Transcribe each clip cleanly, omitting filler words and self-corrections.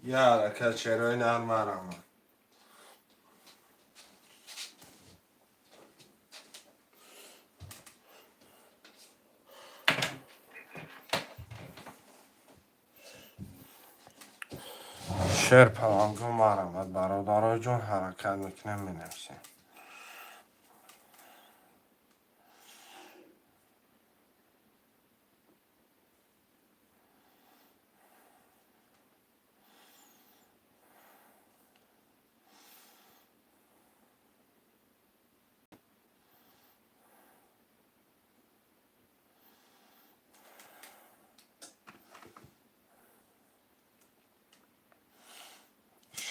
Я ҳаракат, шерои нар, марама. Шер палангу, марамад, бародарои ҷон, ҳаракат мекунем, менависем.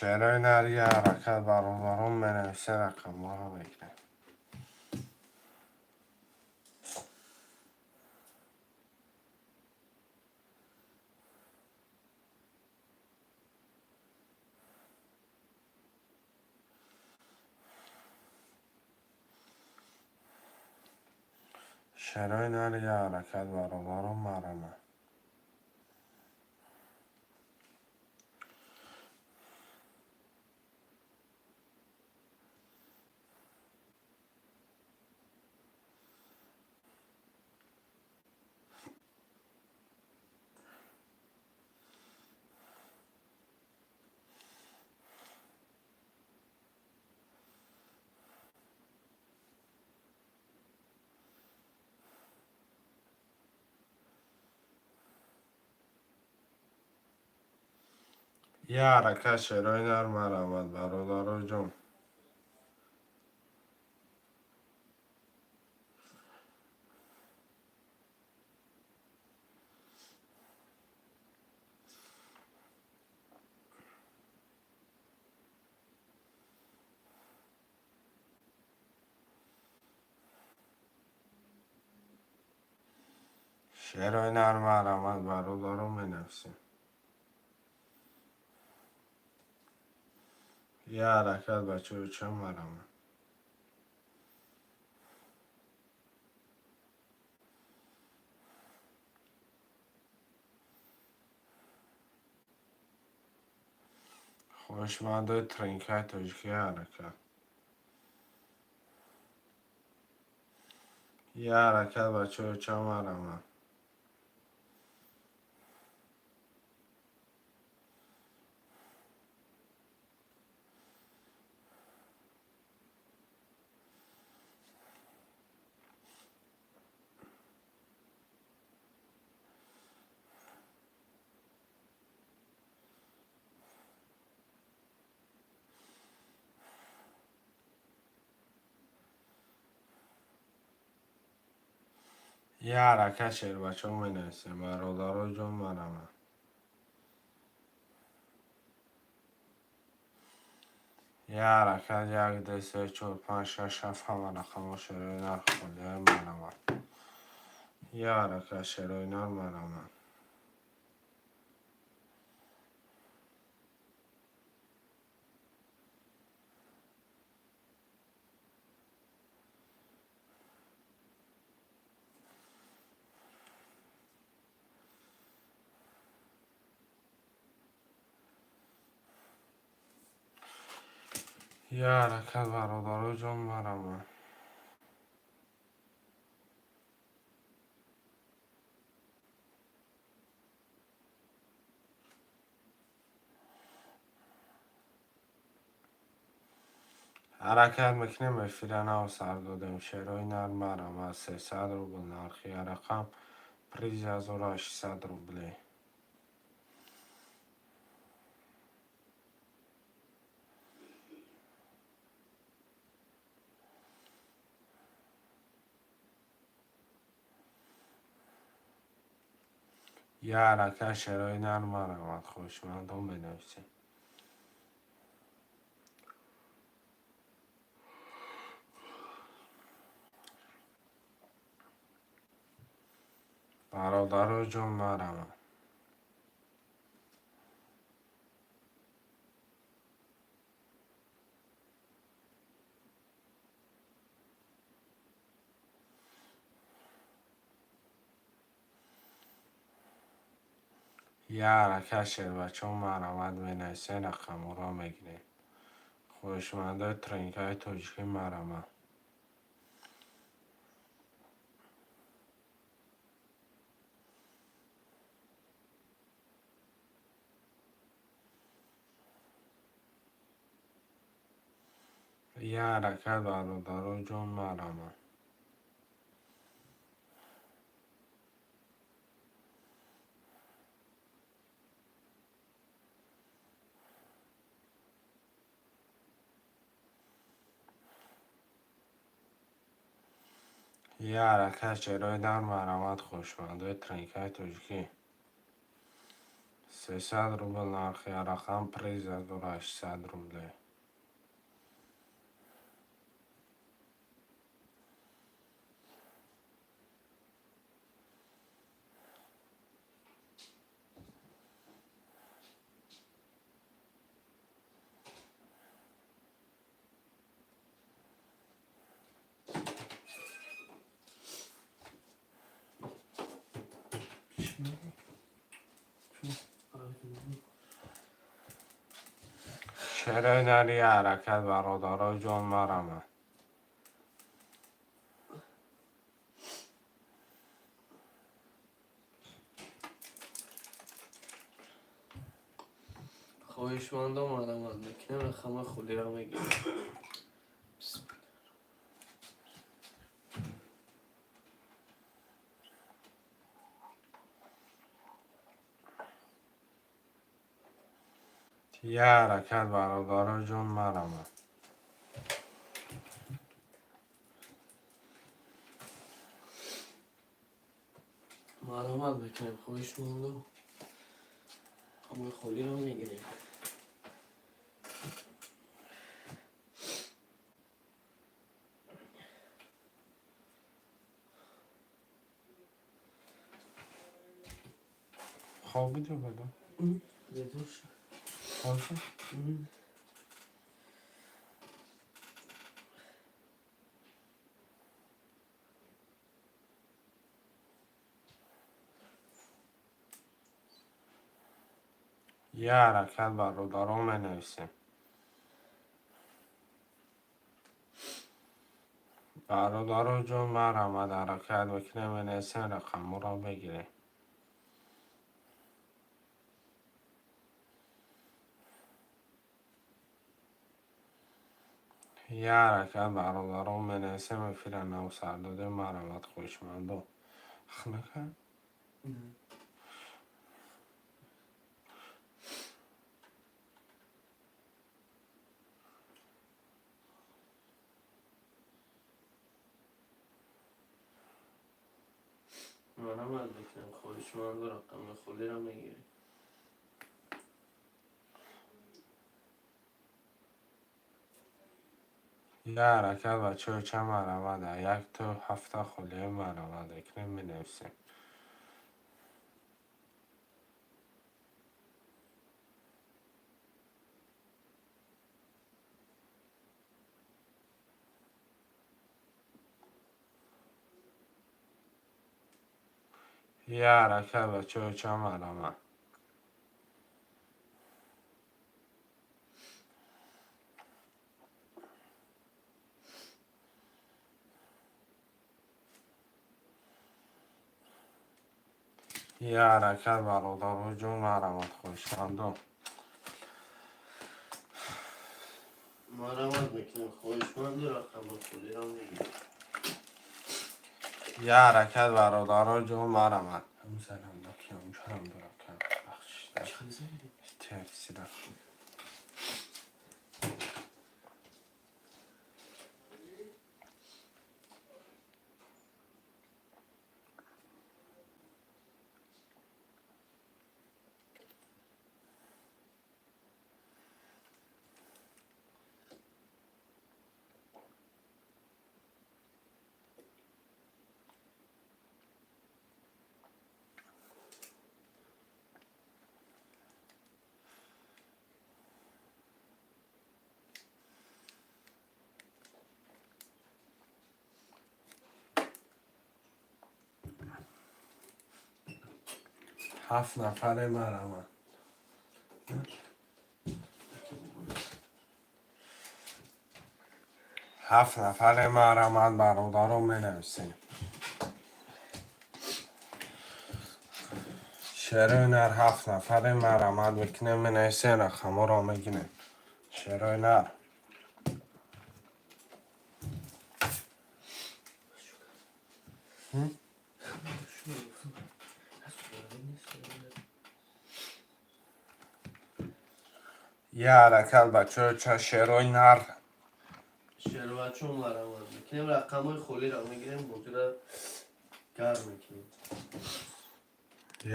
Шерои нар, я ҳаракат, бародарон, менависе, рақамҳоро мекунем. Шерои нар, я ҳаракат, бародарон, марама. Я ҳаракат, шерои нар, марамад, бародаро ҷон. Шерои нар, марамад, бародаро, менависем. Я ҳаракат, бачаҳо, ча марама. Хоҳишмандои тринкаи тоҷикӣ, ҳаракат. Я ҳаракат, бачаҳо, ча марама. Я ҳаракат, шербачаҳо, менависем, бародаро ҷон, марама. Я ҳаракат, як, ду, се, чор, панҷ, шаш, ҳафт, ҳама рақамҳо шерои нар холиҳои марама. Я ҳаракат, шерои нар, марама. Я ҳаракат, бародаро ҷон, марама. Ҳаракат мекунем, эфира нав сар додем. Шерои нар, марама, 300 рубл нархи рақам, приз 1800 рублей. Я ҳаракат, шерои нар, марамад, хоҳишмандон, менависем. Бародаро ҷон, марама. Як ҳаракат шербачаҳо марҳамат менависен, рақамҳоро мегирем. Хоҳишмандои тренингаи тоҷикӣ марҳамат. Як ҳаракат бародаро ҷон марҳамат. Як ҳаракат шерои дар марҳамат хоҳишмандои тренингаи тоҷикӣ. 300 рубл нархи рақам приз 1800 рублей. Шерои дар як ҳаракат бародаро ҷон марҳамат. Хоҳишмандо марҳамат мекунем, рақамҳои холиро мегирем. Як ҳаракат бародаро ҷон марҳамат. Марҳамат мекунем, хоҳишмандо рақамҳои холиро мегирем. Хоб будӣ бада? Бедор шуд. Хоб шуд? Як ҳаракат бародаро менависем. Бародаро ҷон марҳамат ҳаракат мекунем, менависем, рақамҳоро мегирем. Як ҳаракат бародаро менависем, эфира нав сар додем, марҳамат хоҳишмандо. Хнака? Марҳамат мекунем, хоҳишмандо рақамҳои холиро мегирем. Як ҳаракат бачаҳо чанд марҳамат? Як то ҳафта холия марҳамат мекунем, менависем. Як ҳаракат бачаҳо чанд марҳамат? Як ҳаракат бародаро ҷон марҳамат хоҳишмандо. Марҳамат мекунем, хоҳишмандо рақамҳои холиро мегирем. Як ҳаракат бародаро ҷон марҳамат. Терсида. Ҳафт нафаре марамад. Ҳафт нафаре марамад, бародаро, менависем. Шерои нар, ҳафт нафаре марамад мекунем, менависем, рақамҳоро мегирем. Шерои нар. Я ҳаракат, бачаҳо, ча, шерои нар. Шербачо, марамад мекунем, рақамҳои холиро мегирем, бозиро гарм мекунем.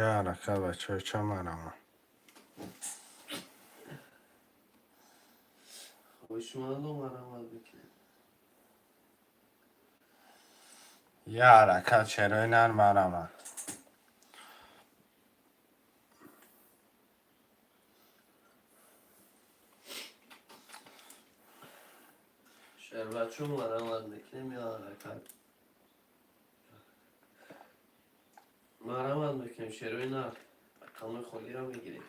Я ҳаракат, бачаҳо, ча, марамад. Хоҳишмандо, марамад мекунем. Я ҳаракат, шерои нар, марамад. Шербачо, марамад мекунем, я ҳаракат. Марамад мекунем, шерои нар. Рақамҳои холиро мегирем.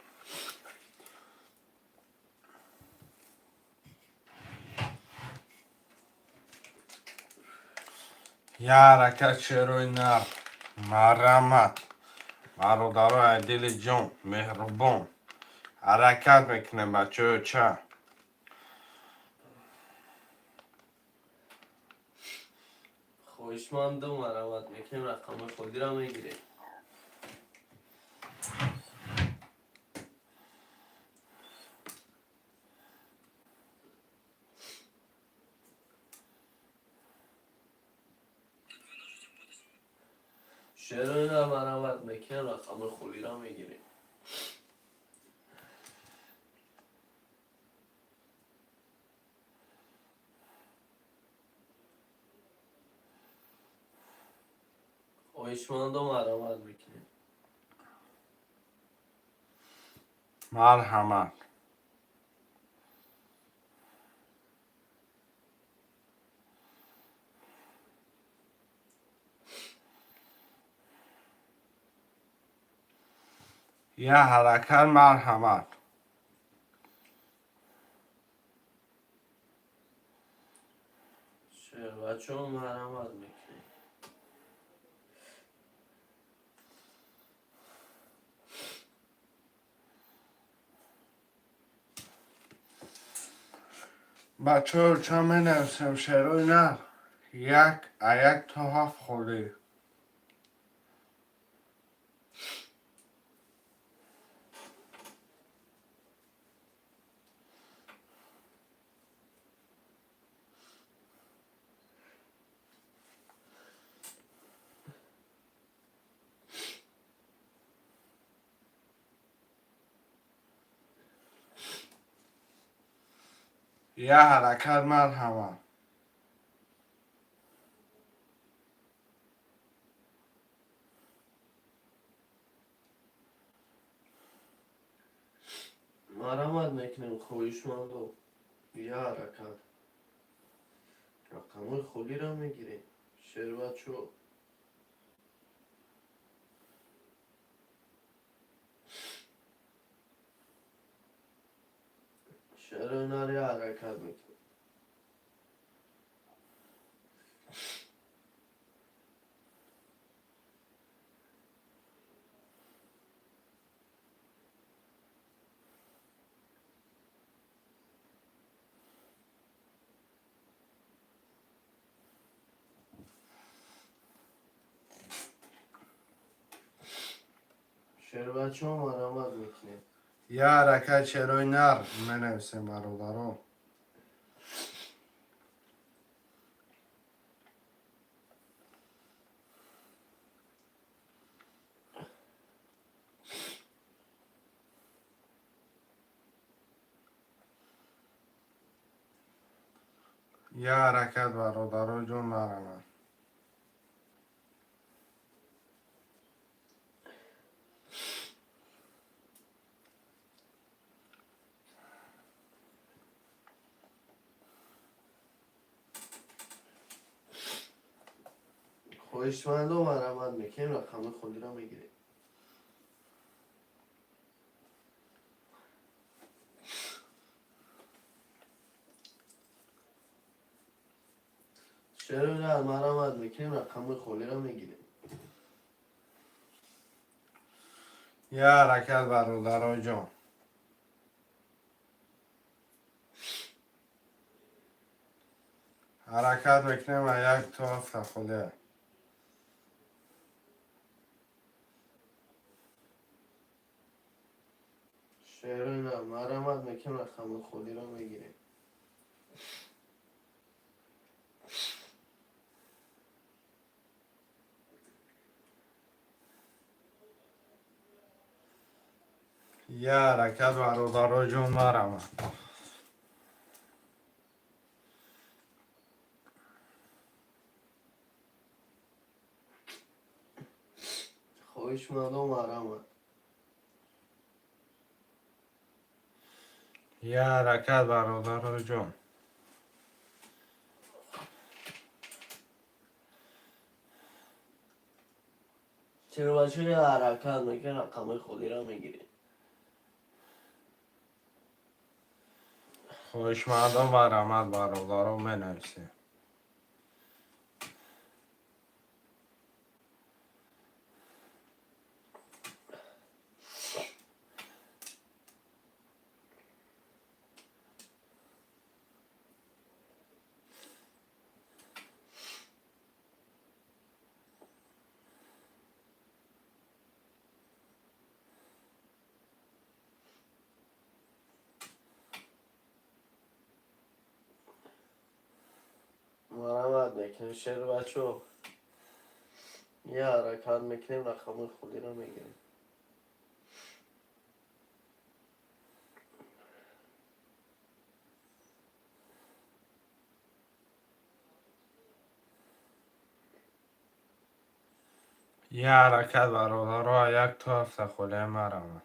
Я ҳаракат, шерои нар, марамад. Бародарои айдили ҷон, меҳрубон. Ҳаракат мекунем, бачаҳо, ча. Хоҳишмандо, марамад мекунем, рақамҳои холиро мегирем. Шерои нар, марамад мекунем, рақамҳои холиро мегирем. Хоҳишмандо, марамад мекунем. Марҳамат. Я ҳаракат, марҳамат. Шербачо, марамад мекунем. Бачаҳо, ча, менависем, шерои нар. Як а як то ҳафт холӣ. Я ҳаракат, марҳамат. Марамад мекунем, хоҳишмандо. Я ҳаракат. Рақамҳои холиро мегирем. Шербачо. Шерои нар, я ҳаракат мекунем. Шербачо, марамад мекунем. Я ҳаракат, шерои нар, менависем, бародаро. Я ҳаракат, бародаро ҷон, марамад. Хоҳишмандо, марамад мекунем, рақамҳои холиро мегирем. Шерои марамат мекунем, рақамҳои холиро мегирем. Я ҳаракат, бародароҷон. Ҳаракат мекунем ва як то ҳафта холия. Шерои марамат мекунем, рақамҳои холиро мегирем. Я ҳаракат, бародароҷон, марамат. Хоҳишмандо, марамат. Я ҳаракат, бародароҷон. Чирвачӯи ҳаракат мекунем, рақамҳои холиро мегирем. Хоҳишмандо, марамат, бародаро, менависем. Марамат мекунем, шербачо. Я ҳаракат мекунем, рақамҳои холиро мегирем. Я ҳаракат, бародаро, як то ҳафта холия, марамат.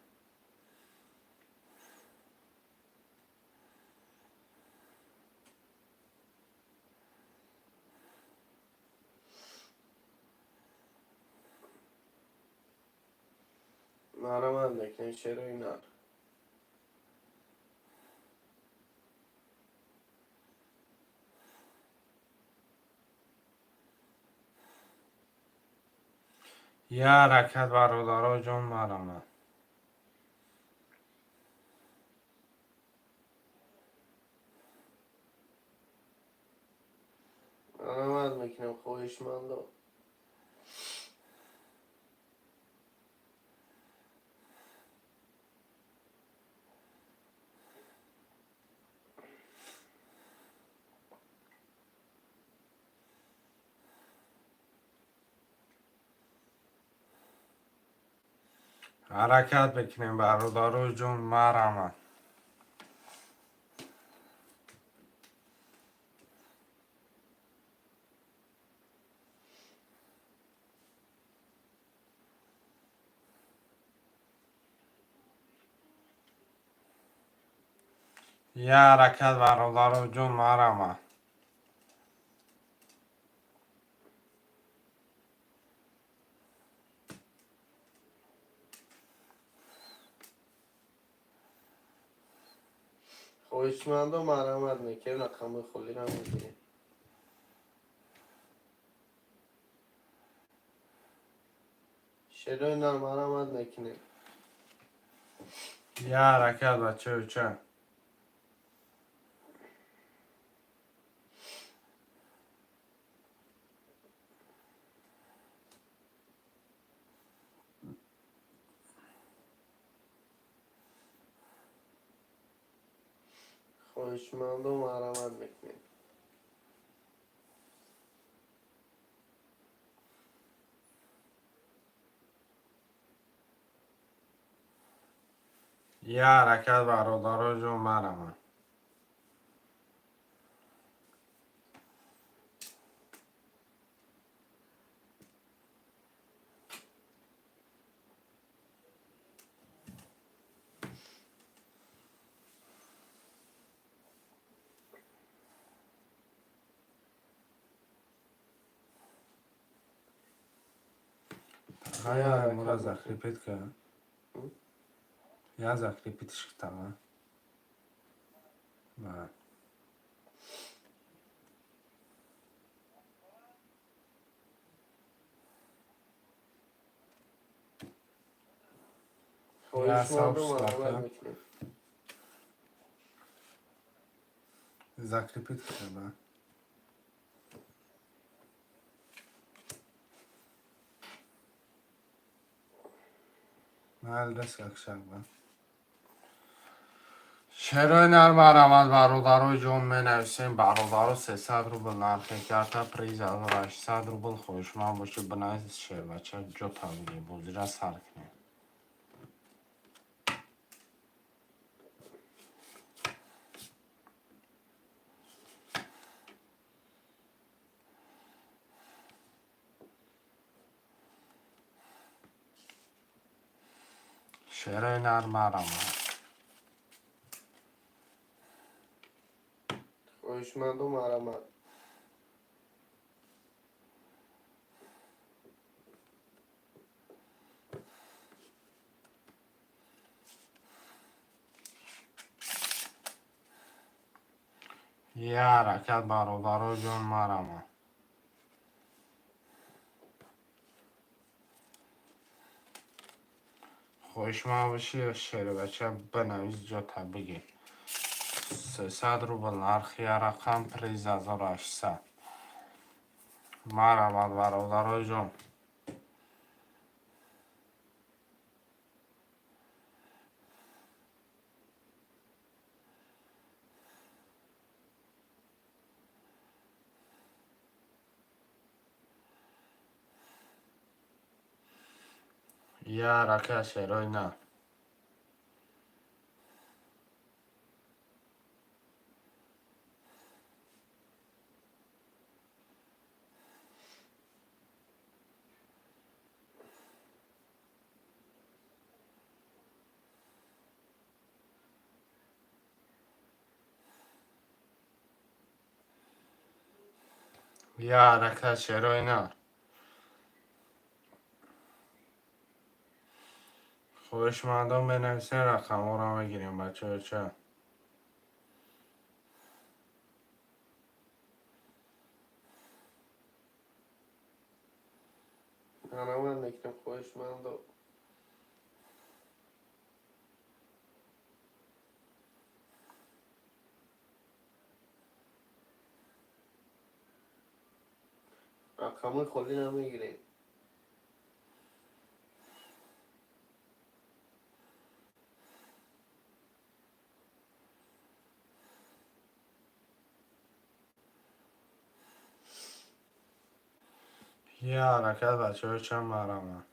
Марамат мекунем, шерои нар. Я ҳаракат, бародароҷон, марамат. Марамат мекунем, хоҳишмандо. Ҳаракат мекунем, бародароҷон, марамат. Я ҳаракат, бародароҷон, марамат. Хоҳишмандо, марамат мекунем, рақамҳои холиро мегирем. Шерои нар, марамат мекунем. Я ҳаракат, бачаюча. Хоҳишмандо, марамат мекунем. Я ҳаракат, бародароҷон, марамат. Я Ая мура ҳаракат мекунем. Закрепить ка. Я закрепить шиктама. Ба. Хоҳишмандо, марҳамат мекунем. Закрепить треба. Шерои нар, марҳамат, бародарои ҷон, менависем, бародаро. 300 рубл нархи карта, приз 1800 рубл. Хоҳишманд бошед, бинавис, шербача, ҷо табиги бозира сар кунем. Шерои нар, марҳамат. Хоҳишманду, марҳамат. Я ҳаракат, бародарои ҷон, марҳамат. Хоҳишманд бошӣ, шербача, бинавис, ҷота бигир. 300 рубл нархи рақам, приз 1800. Марҳамат, бародарои ҷон. Я ҳаракат, шерои нар. Я ҳаракат, шерои нар. Хоҳишмандон, менависем, рақамҳоро мегирем, бачаҳо. Марҳамат мекунем, хоҳишмандо. Рақамҳои холӣ намегирем. Я ҳаракат, бачаҳо, чанд, марҳамат.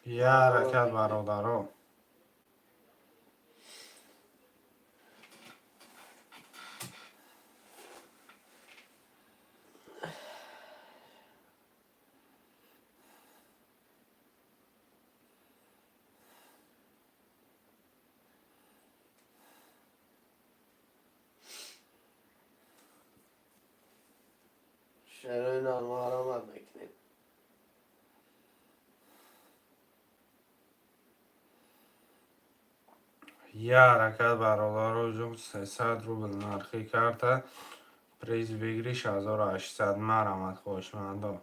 Я ҳаракат, бародаро. Шерои нар, марҳамат мекунем. Я ҳаракат, бародаро ҷон, 300 рубл нархи карта, приз выигрыш 1800. Марҳамат, хоҳишмандо.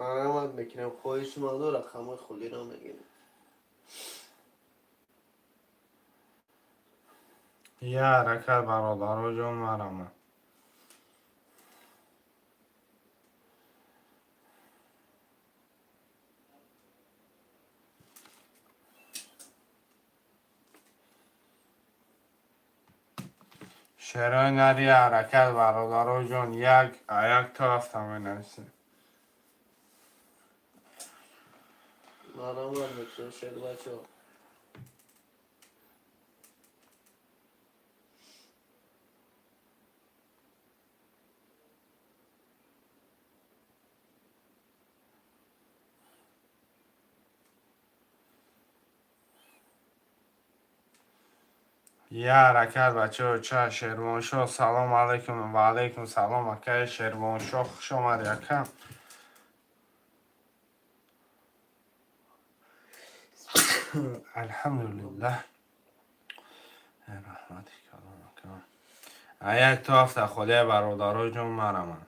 Марҳамат мекунем, хоҳишмандо, рақамҳои холиро мегирем. Я ҳаракат, бародаро ҷон, марҳамат. Шерои нари ҳаракат, бародаро ҷон, як як то ҳафта менависем. Марҳамат мекунем, шербачо. Я ҳаракат, бачаҳо, ча Шервоншоҳ, салом алайкум. Ва алайкум салом, акаи Шервоншоҳ, хуш омадӣ, ака. Алҳамдулиллаҳ. Раҳмати калом, ака. Як то ҳафта холия, бародаро ҷон, мараман.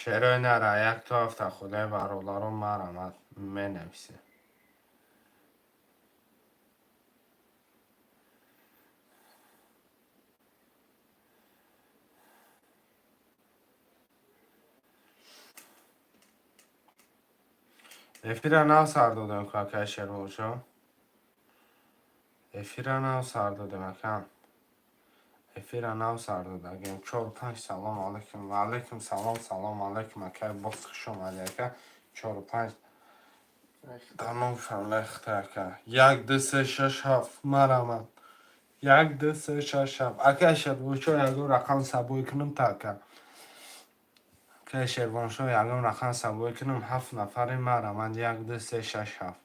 Шерои нара, як то ҳафта холия, бародаро, марамад менависем. Эфира нав сар додем ку, акаи Шервоншоҳ. Эфира нав сар додем, ака. Эфира нав сар додагем. Чор панҷ, салом алайкум. Ва алайкум салом, салом алайкум, акаи боз, хуш омадӣ, ака. Чору панҷ тамом шамлехта, ака. Як, ду, се, шаш, ҳафт, марамад. Як, ду, се, шаш, ҳафт. Акаи Шервоншоҳ, ягон рақам сабой кунам та, ака. Акаи Шервоншоҳ, ягон рақам сабой кунам, ҳафт нафари марамад. Як, ду, се, шаш, ҳафт.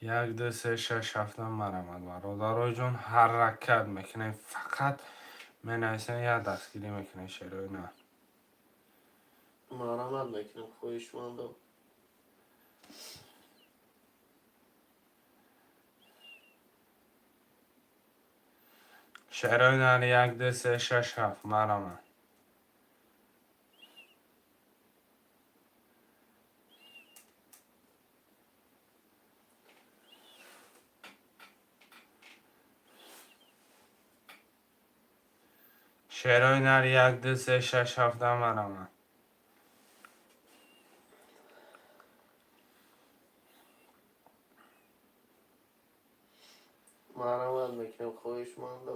Як, ду, се, шаш, ҳафтам марамад. Бародаро ҷон, ҳаракат мекунем. Фақат менависем, як дастгирӣ мекунем, шерои на. Марҳамат мекунем, хоҳишмандо. Шерои нар, як, ду, се, шаш, ҳафт, марамад. Шерои нар, як, ду, се, шаш, ҳафтам марамад. Марҳамат мекунем, хоҳишмандо.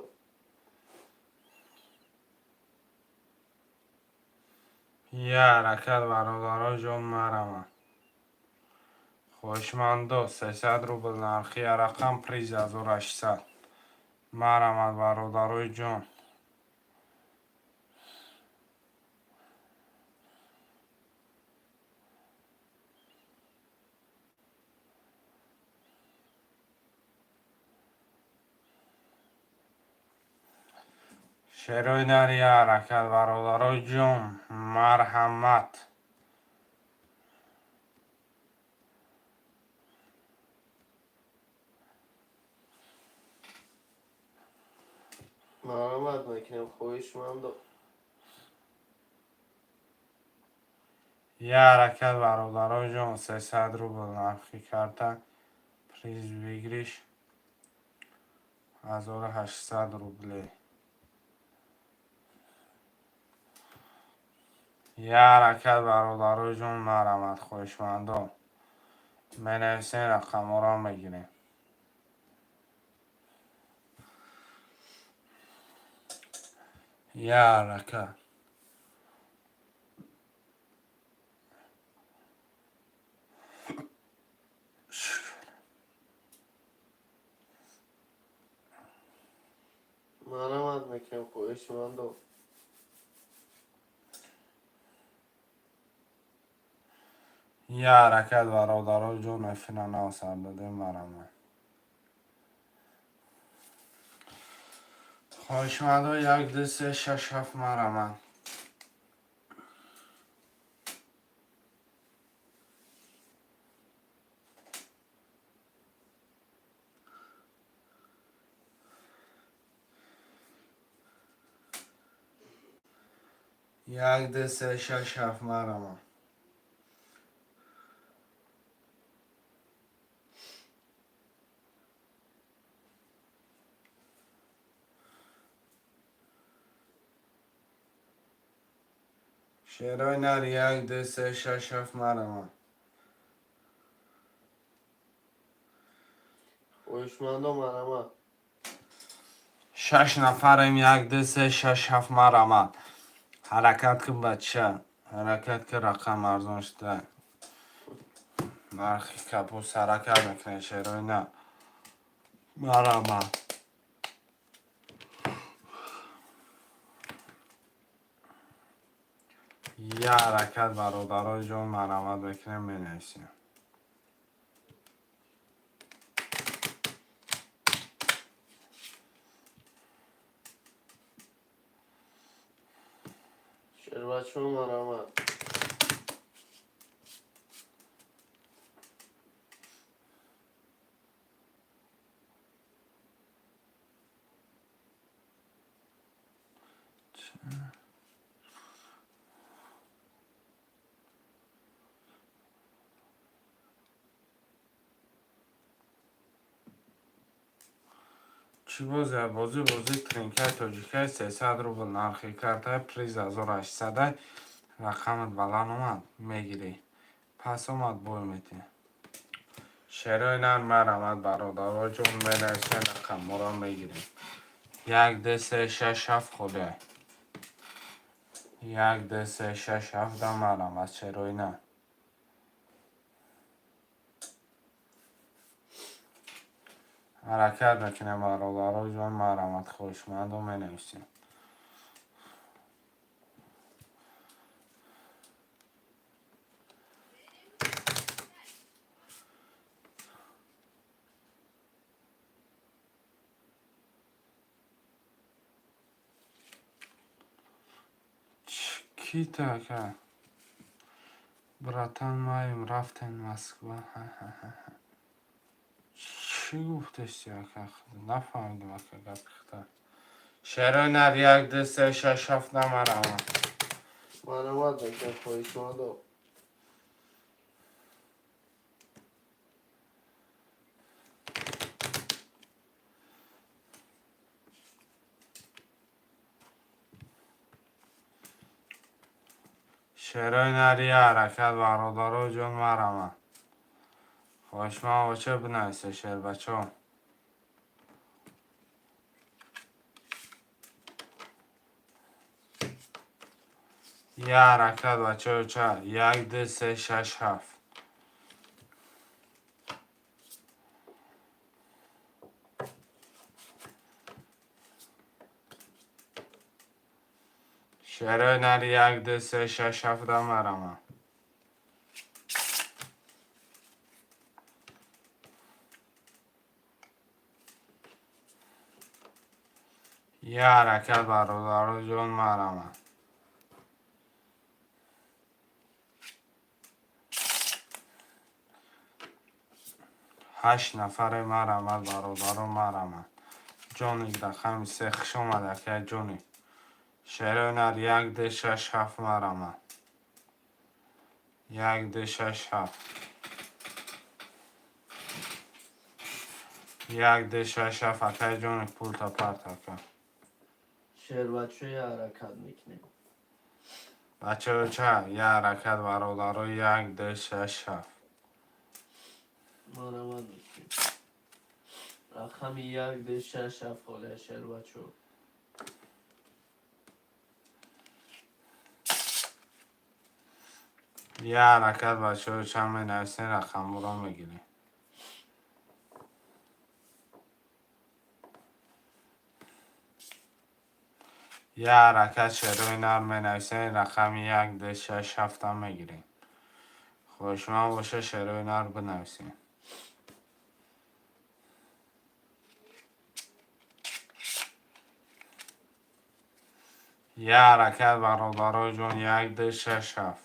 Я ҳаракат, бародаро ҷон, марамад. Хоҳишмандо, 300 рубл нархи рақам, приз 1800. Марамад, бародарои ҷон. Шерои нар, я ҳаракат, бародарои ҷон, марҳамат. Марҳамат мекунем, хоҳишмандо. Я ҳаракат, бародаро ҷон, 300 рубл нархи карта, приз выигрыш 1800 рублей. Я ҳаракат, бародарои ҷон, марамад, хоҳишмандо. Менависем, рақамҳоро мегирем. Я ҳаракат. Марҳамат мекунем, хоҳишмандо. Я ҳаракат, бародаро ҷон, эфира нав сар додем, марамад. Хоҳишмандо, як, ду, се, шаш, ҳафт, марамад. Як, ду, се, шаш, ҳафт, марамад. Шерои нар, як, ду, се, шаш, ҳафт, марама. Хоҳишмандо, марама. Шаш нафарем, як, ду, се, шаш, ҳафт, марама. Ҳаракат кун, бача, ҳаракат ки, рақам арзон шуда. Нархи капус ҳаракат мекунед, шерои на. Марама. Я ҳаракат, бародарои ҷон, марамат мекунем, менависем. Шербачо, марама. Чӣ бозия? Бозӣ, бозӣ тринкаи тоҷикаи, 300 рубл нархи карта, приз 1800. Рақамат баланд омад, мегирӣ, пас омад, бой метӣ. Шерои нар, марамат, бародаро ҷон, менависем, рақамҳоро мегирем. Як, ду, се, шаш, ҳафт холия. Як, ду, се, шаш, ҳафт да, марамат, шерои нар. Ҳаракат мекунем, бародаро ҷон, марамат, хоҳишмандо, менависем. Кита ака? Братан, маем рафтем Москва. Чӣ гуфтести, ака? Нафаҳмидим, ака, гапи хита. Шерои нар, як, ду, се, шаш, ҳафт, намарама. Марамат мекунем, хоҳишмандо. Шерои нар, я ҳаракат, бародаро ҷон, марама. Хоҳишманд бошед, бинависед, шербачо. Я ҳаракат, бачаоча, як, ду, се, шаш, ҳафт. Шерои нар, як, ду, се, шаш, ҳафт да, марама. Я ҳаракат, бародаро ҷон, марама. Ҳашт нафаре, марамат, бародаро, марамат. Ҷоник, рақами се, хуш омад, акай Ҷоник. Шерои нар, як, ду, шаш, ҳафт, марамат. Як, ду, шаш, ҳафт. Як, ду, шаш, ҳафт, акай Ҷоник, пулта парт, ака. Шербачо, я ҳаракат мекунем. Бачаоча, я ҳаракат, бародаро, як, ду, шаш, ҳафт. Марамат мекунем. Рақами як, ду, шаш, ҳафт холия, шербачо. Я ҳаракат, бачаоча, менависем, рақамҳоро мегирем. Я ҳаракат, шерои нар, менависем, рақами як, ду, шаш, ҳафтам мегирем. Хоҳишманд бошед, шерои нар бинависем. Я ҳаракат, бародарои ҷон, як, ду, шаш, ҳафт.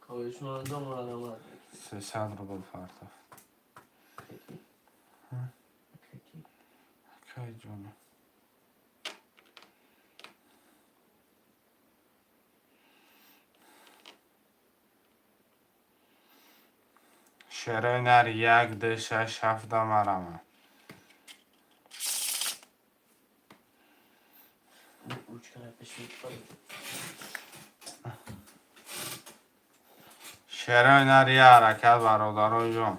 Хоҳишмандо, марамат мекунем. 300 рубл партофт. Каки? Каки? Акай ҷони. Шерои нар, як, ду, шаш, ҳафт да, марама. Ручкара. Шерои нар я ҳаракат, бародарои ҷон.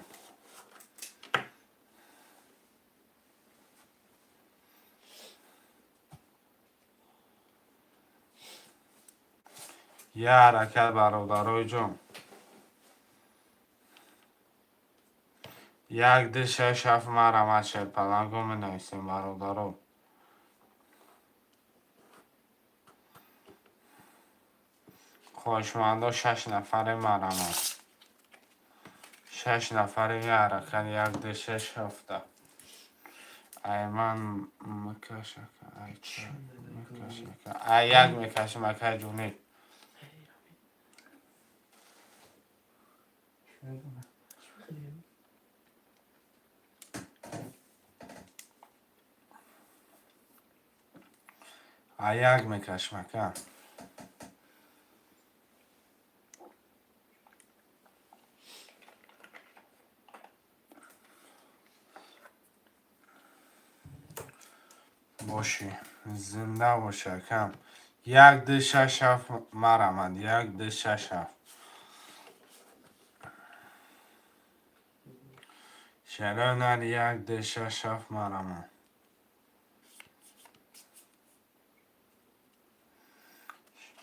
Я ҳаракат, бародарои ҷон. 1, 2, 6, 7 марамад, шерпаланго менависем, бародаро. Хоҳишмандо, шаш нафаре марамад. Шаш нафаре, я ҳаракат, як, ду, шаш, ҳафта. Ай ман мекашака, ай ча мекашака. Ай як мекашим, акай ҷонӣ. Ай як мекашим, ака. Бошӣ, зинда бошӣ, акам. 1, 2, 6, 7 марамад. 1, 2, 6, 7. Шерои нар, 1, 2, 6, 7 марамад.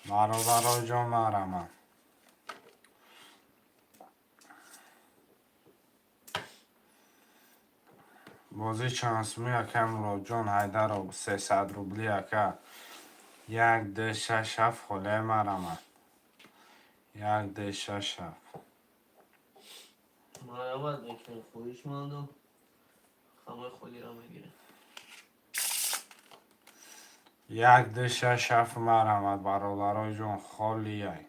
Бародарои ҷон, марамад. Бозӣ чандсумӣ, ака Муродҷон Ҳайдаров? 300 рубли, ака. 1, 2, 6, 7 холияи марамад. 1, 2, 6, 7. Марҳамат мекунем, хоҳишмандо. Ҳамаи холиро мегирем. 1, 2, 6, 7 марамад, бародарои ҷон, холияй.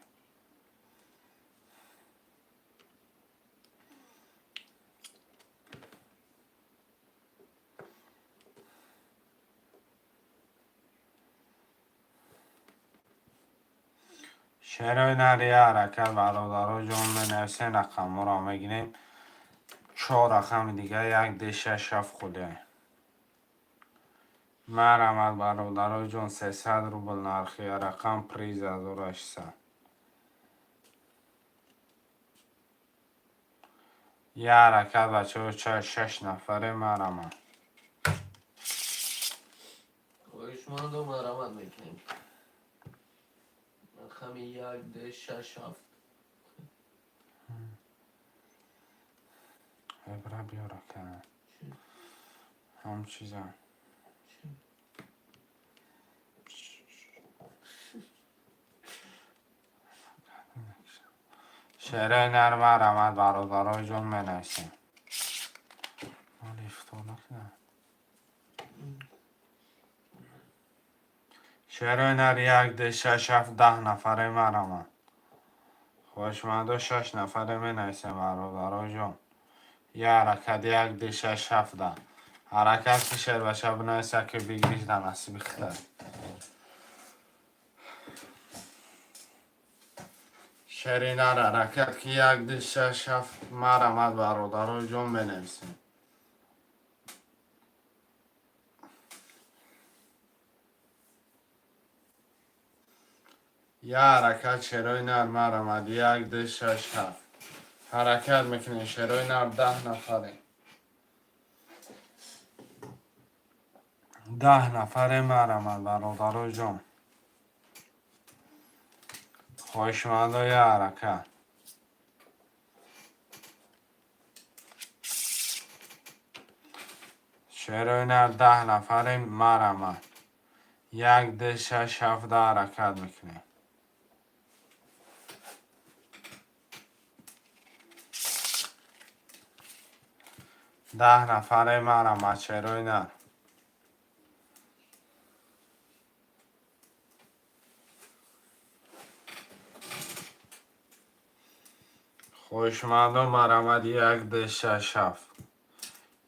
Шерои нар, я ҳаракат, бародарои ҷон, менависем, рақамҳоро мегирем. Чор рақами дига, 1, 2, 6, 7 холияй. Марамад, бародарои ҷон, 300 рубл нархи рақам, приз 1800. Я ҳаракат, бачаҳо, шаш нафаре, марамад. Хоҳишмандо, марҳамат мекунем. Рақами 1, 2, 6, 7. Ебра биёр, ака. Ҳам чиза. Чӣ? Шерои нар, марамад, бародарои ҷон, менависем. Мол ифтор накунам. Шерои нар, 1, 2, 6, 7, 10 нафаре, марамад. Хоҳишмандо, шаш нафаре менависем, бародарои ҷон. Я ҳаракат, 1, 2, 6, 7, 10. Ҳаракат ки шербача бинависа, ки бигириш дар насиби худат. Шери нар, ҳаракат ки, 1, 2, 6, 7 марамад, бародарои ҷон, менависем. Я ҳаракат, шерои нар, марамад, 1, 2, 6, 7. Ҳаракат мекунем, шерои нар, 10 нафаре. 10 нафаре, марамад, бародарои ҷон. Хоҳишмандо, я ҳаракат. Шерои нар, 10 нафаре, марамад. 1, 2, 6, 7, 10 ҳаракат мекунем. 10 нафаре, марамад, шерои нар. Хоҳишмандон, марамад, 1, 2, 6, 7.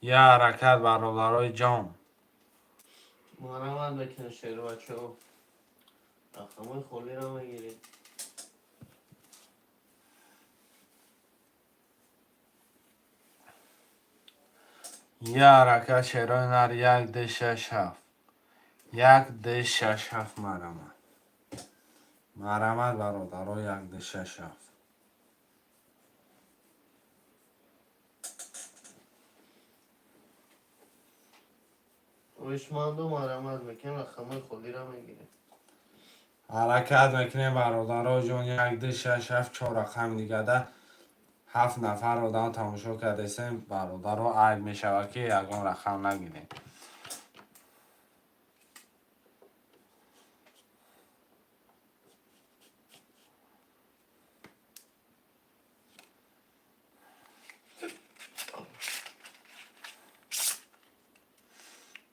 Я ҳаракат, бародарои ҷон. Марҳамат мекунем, шербачаҳо. Рақамҳои холиро мегирем. Я ҳаракат, шерои нар, 1, 2, 6, 7. 1, 2, 6, 7 марамад. Марҳамат, бародаро, 1, 2, 6, 7. Хоҳишманду марҳамат мекунем, рақамҳои холиро мегирем. Ҳаракат мекунем, бародаро ҷон, 1, 2, 6, 7, чор рақами дигада ҳафт нафар одам тамошо кардесем, бародаро, айб мешавад, ки ягон рақам нагирем.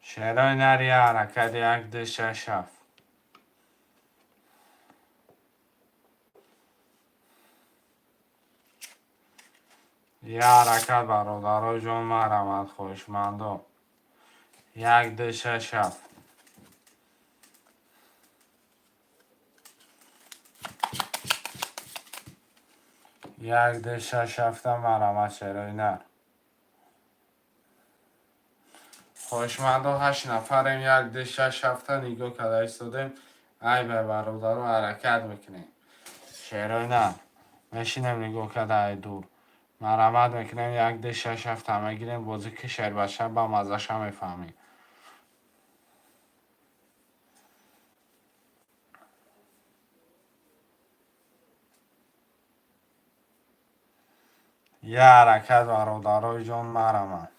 Шерои нар, я ҳаракат, 1, 2, 6, 7. Я ҳаракат, бародаро ҷон, марҳамат, хоҳишмандо. 1, 2, 6, 7. 1, 2, 6, ҳафта, марҳамат, шерои нар. Хоҳишмандо, ҳашт нафарем, 1, 2, 6, ҳафта нигоҳ карда истодем. Айбе, бародаро, ҳаракат мекунем. Шерои нар. Мешинем нигоҳ карда ай дур. Марҳамат мекунем, 1, 2, 6, ҳафта мегирем, бозӣ ки шербача ба маззаша мефаҳмем. Я ҳаракат, бародарои ҷон, марҳамат.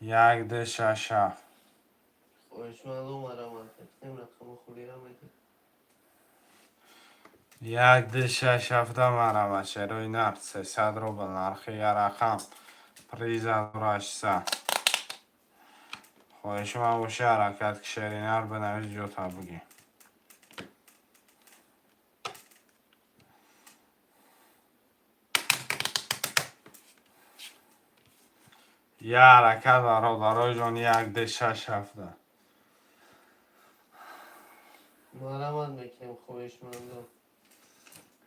1, 2, 6, 7. Хоҳишманду марҳамат мекунем, рақами холиро мегирем. 1, 2, 6, ҳафта, марҳамат, шерои нар, 300 рубл нархи я рақам. Приз 1800. Хоҳишманд боши, ҳаракат ки шери нар бинавис, ҷота бигӣ. Я ҳаракат, бародарои ҷон, 1, 2, 6, ҳафта. Марҳамат мекунем, хоҳишмандо.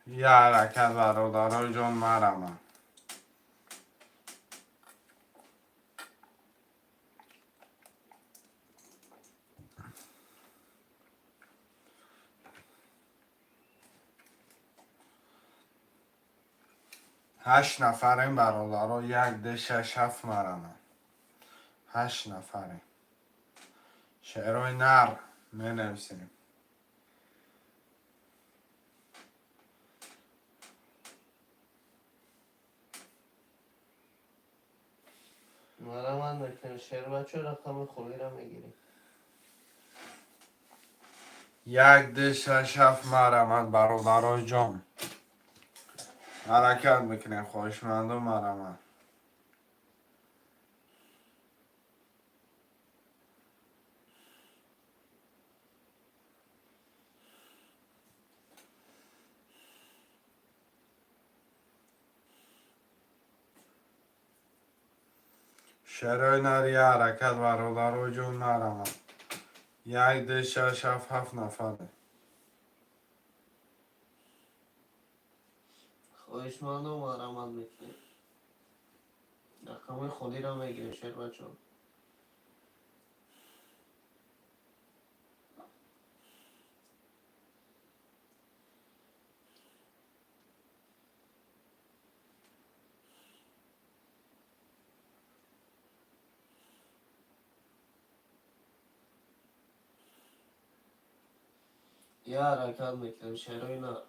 Я ҳаракат, бародарои ҷон, марҳамат. Ҳашт нафарем, бародаро, 1, 2, 6, 7, марҳамат. Ҳашт нафарем. Шерои нар менависем. Марҳамат мекунем, шербачо, рақами холиро мегирем. 1, 2, 6, 7, марҳамат, бародарои ҷон. Ҳаракат мекунем, хоҳишманду марҳамат. Шерои нар, я ҳаракат, бародарои ҷон, марҳамат. 1, 2, 6, 7, ҳафт нафаре. Хоҳишманду марҳамат мекунем. Рақамҳои холиро мегирем, шербачо. Я ҳаракат мекунем, шерои нар.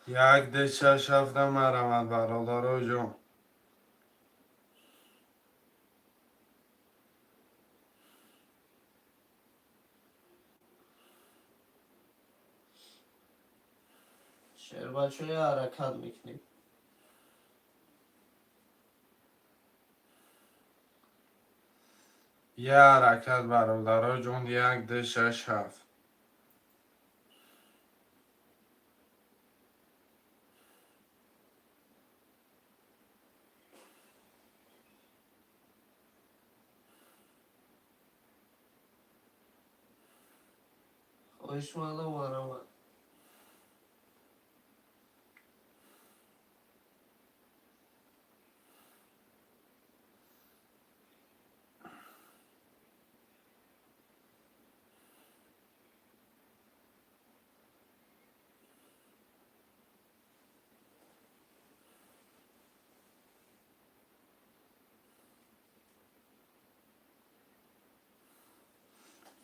1, 2, 6, ҳафта, марҳамат, бародарои ҷон. Шербачо, я ҳаракат мекунем. Я ҳаракат, бародарои ҷон, 1, 2, 6, 7. Хоҳишманду марҳамат.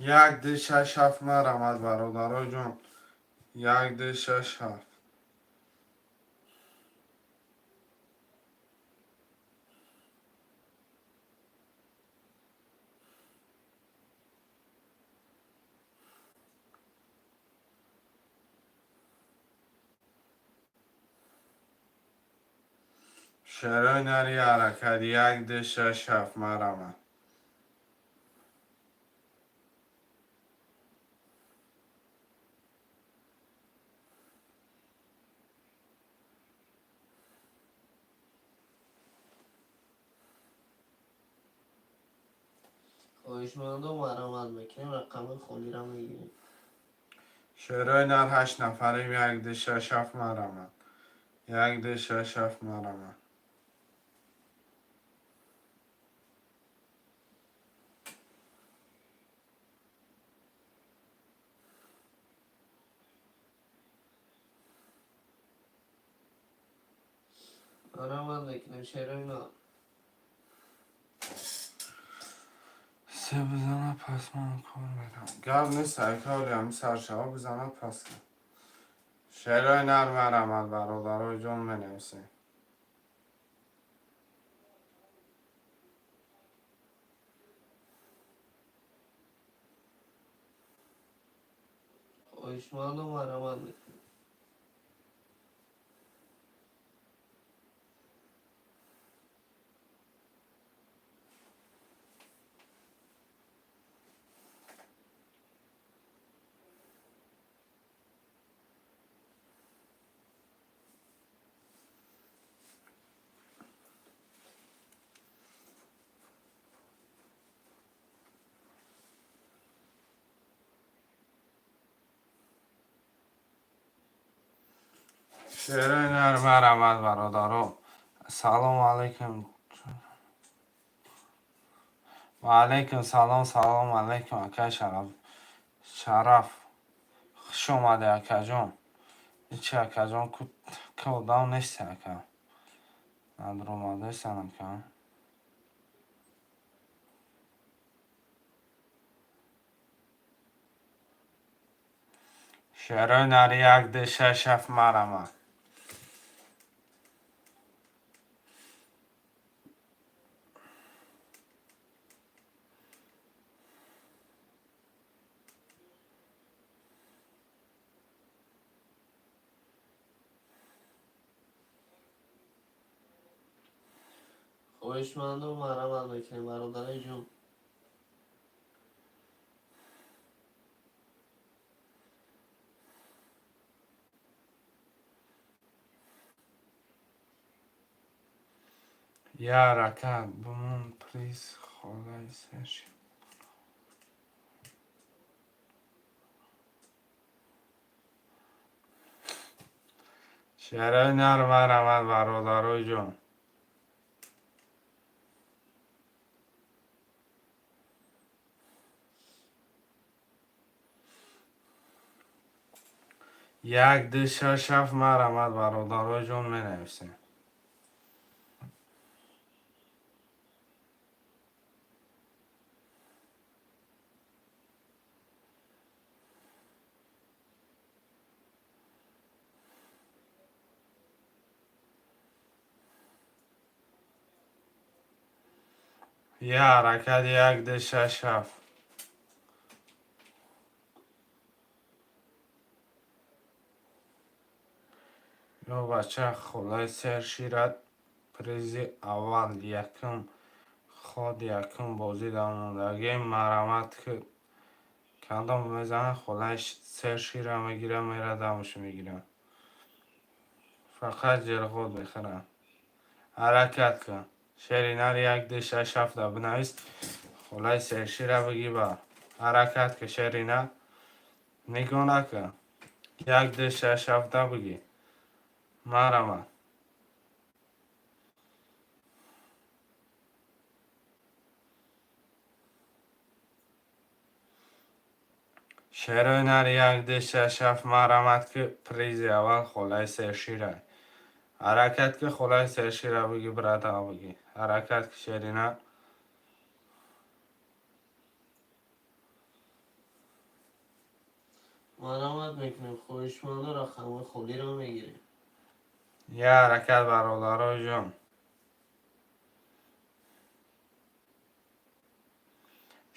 1, 2, 6, 7 марҳамат, бародарои ҷон. 1, 2, 6, 7. Шерои нари, ҳаракат. 1, 2, 6, 7, марҳамат. Хоҳишмандо, марҳамат мекунем, рақами холиро мегирем. Шерои нар, ҳашт нафарем. 1, 2, 6, 7, марҳамат. 1, 2, 6, 7, марҳамат. Марҳамат мекунем, шерои нар. Се бизана, пас ман кор мерам. Гап нест, айколи ҳами саршава бизана, пас кун. Шерои нар, марҳамат, бародарои ҷон, менависем. Хоҳишмандо, марҳамат мекунем. Шерои нар, марҳамат, бародаро. Салому алайкум. Ва алайкум салом, салому алайкум, акай Шараф. Шараф. Хуш омадӣ, акаҷон. Ичи, акаҷон, ку одам нести, ака. Надромадесан, ака. Шерои нари, 1, 2, 6, 7, марҳамат. Хоҳишмандо, марҳамат мекунем, бародарои ҷон. Я ҳаракат, бимон, приз холаи серши. Шерои нар, марҳамат, бародарои ҷон. 1, 2, 6, 7, марҳамат, бародарои ҷон, менависем. Я ҳаракат, 1, 2, 6, 7. Ё бача, холаи сер ширад, призи аввал, якум ход, якум бозӣ дар мондагӣ, марҳамат, ки кадом мезана, холаи сер шира мегира, мера дамаш мегира. Фақат ҷелғот мехӯрад. Ҳаракат кун. Шери нар, 1, 2, 6, 7 да бинавис. Холаи сершира бигӣ бар. Ҳаракат кун, шери нар. Нигоҳ накун. 1, 2, 6, 7 да бигӣ. Марҳамат. Шерои нар, 1, 2, 6, 7, марҳамат, ки призи аввал холаи сершира. Ҳаракат ки, холаи сершира бигӣ, брата, бигӣ. Ҳаракат ки, шери нар. Марамат мекунем, хоҳишмандо рақамҳои холиро мегирем. Я ҳаракат, бародарои ҷон.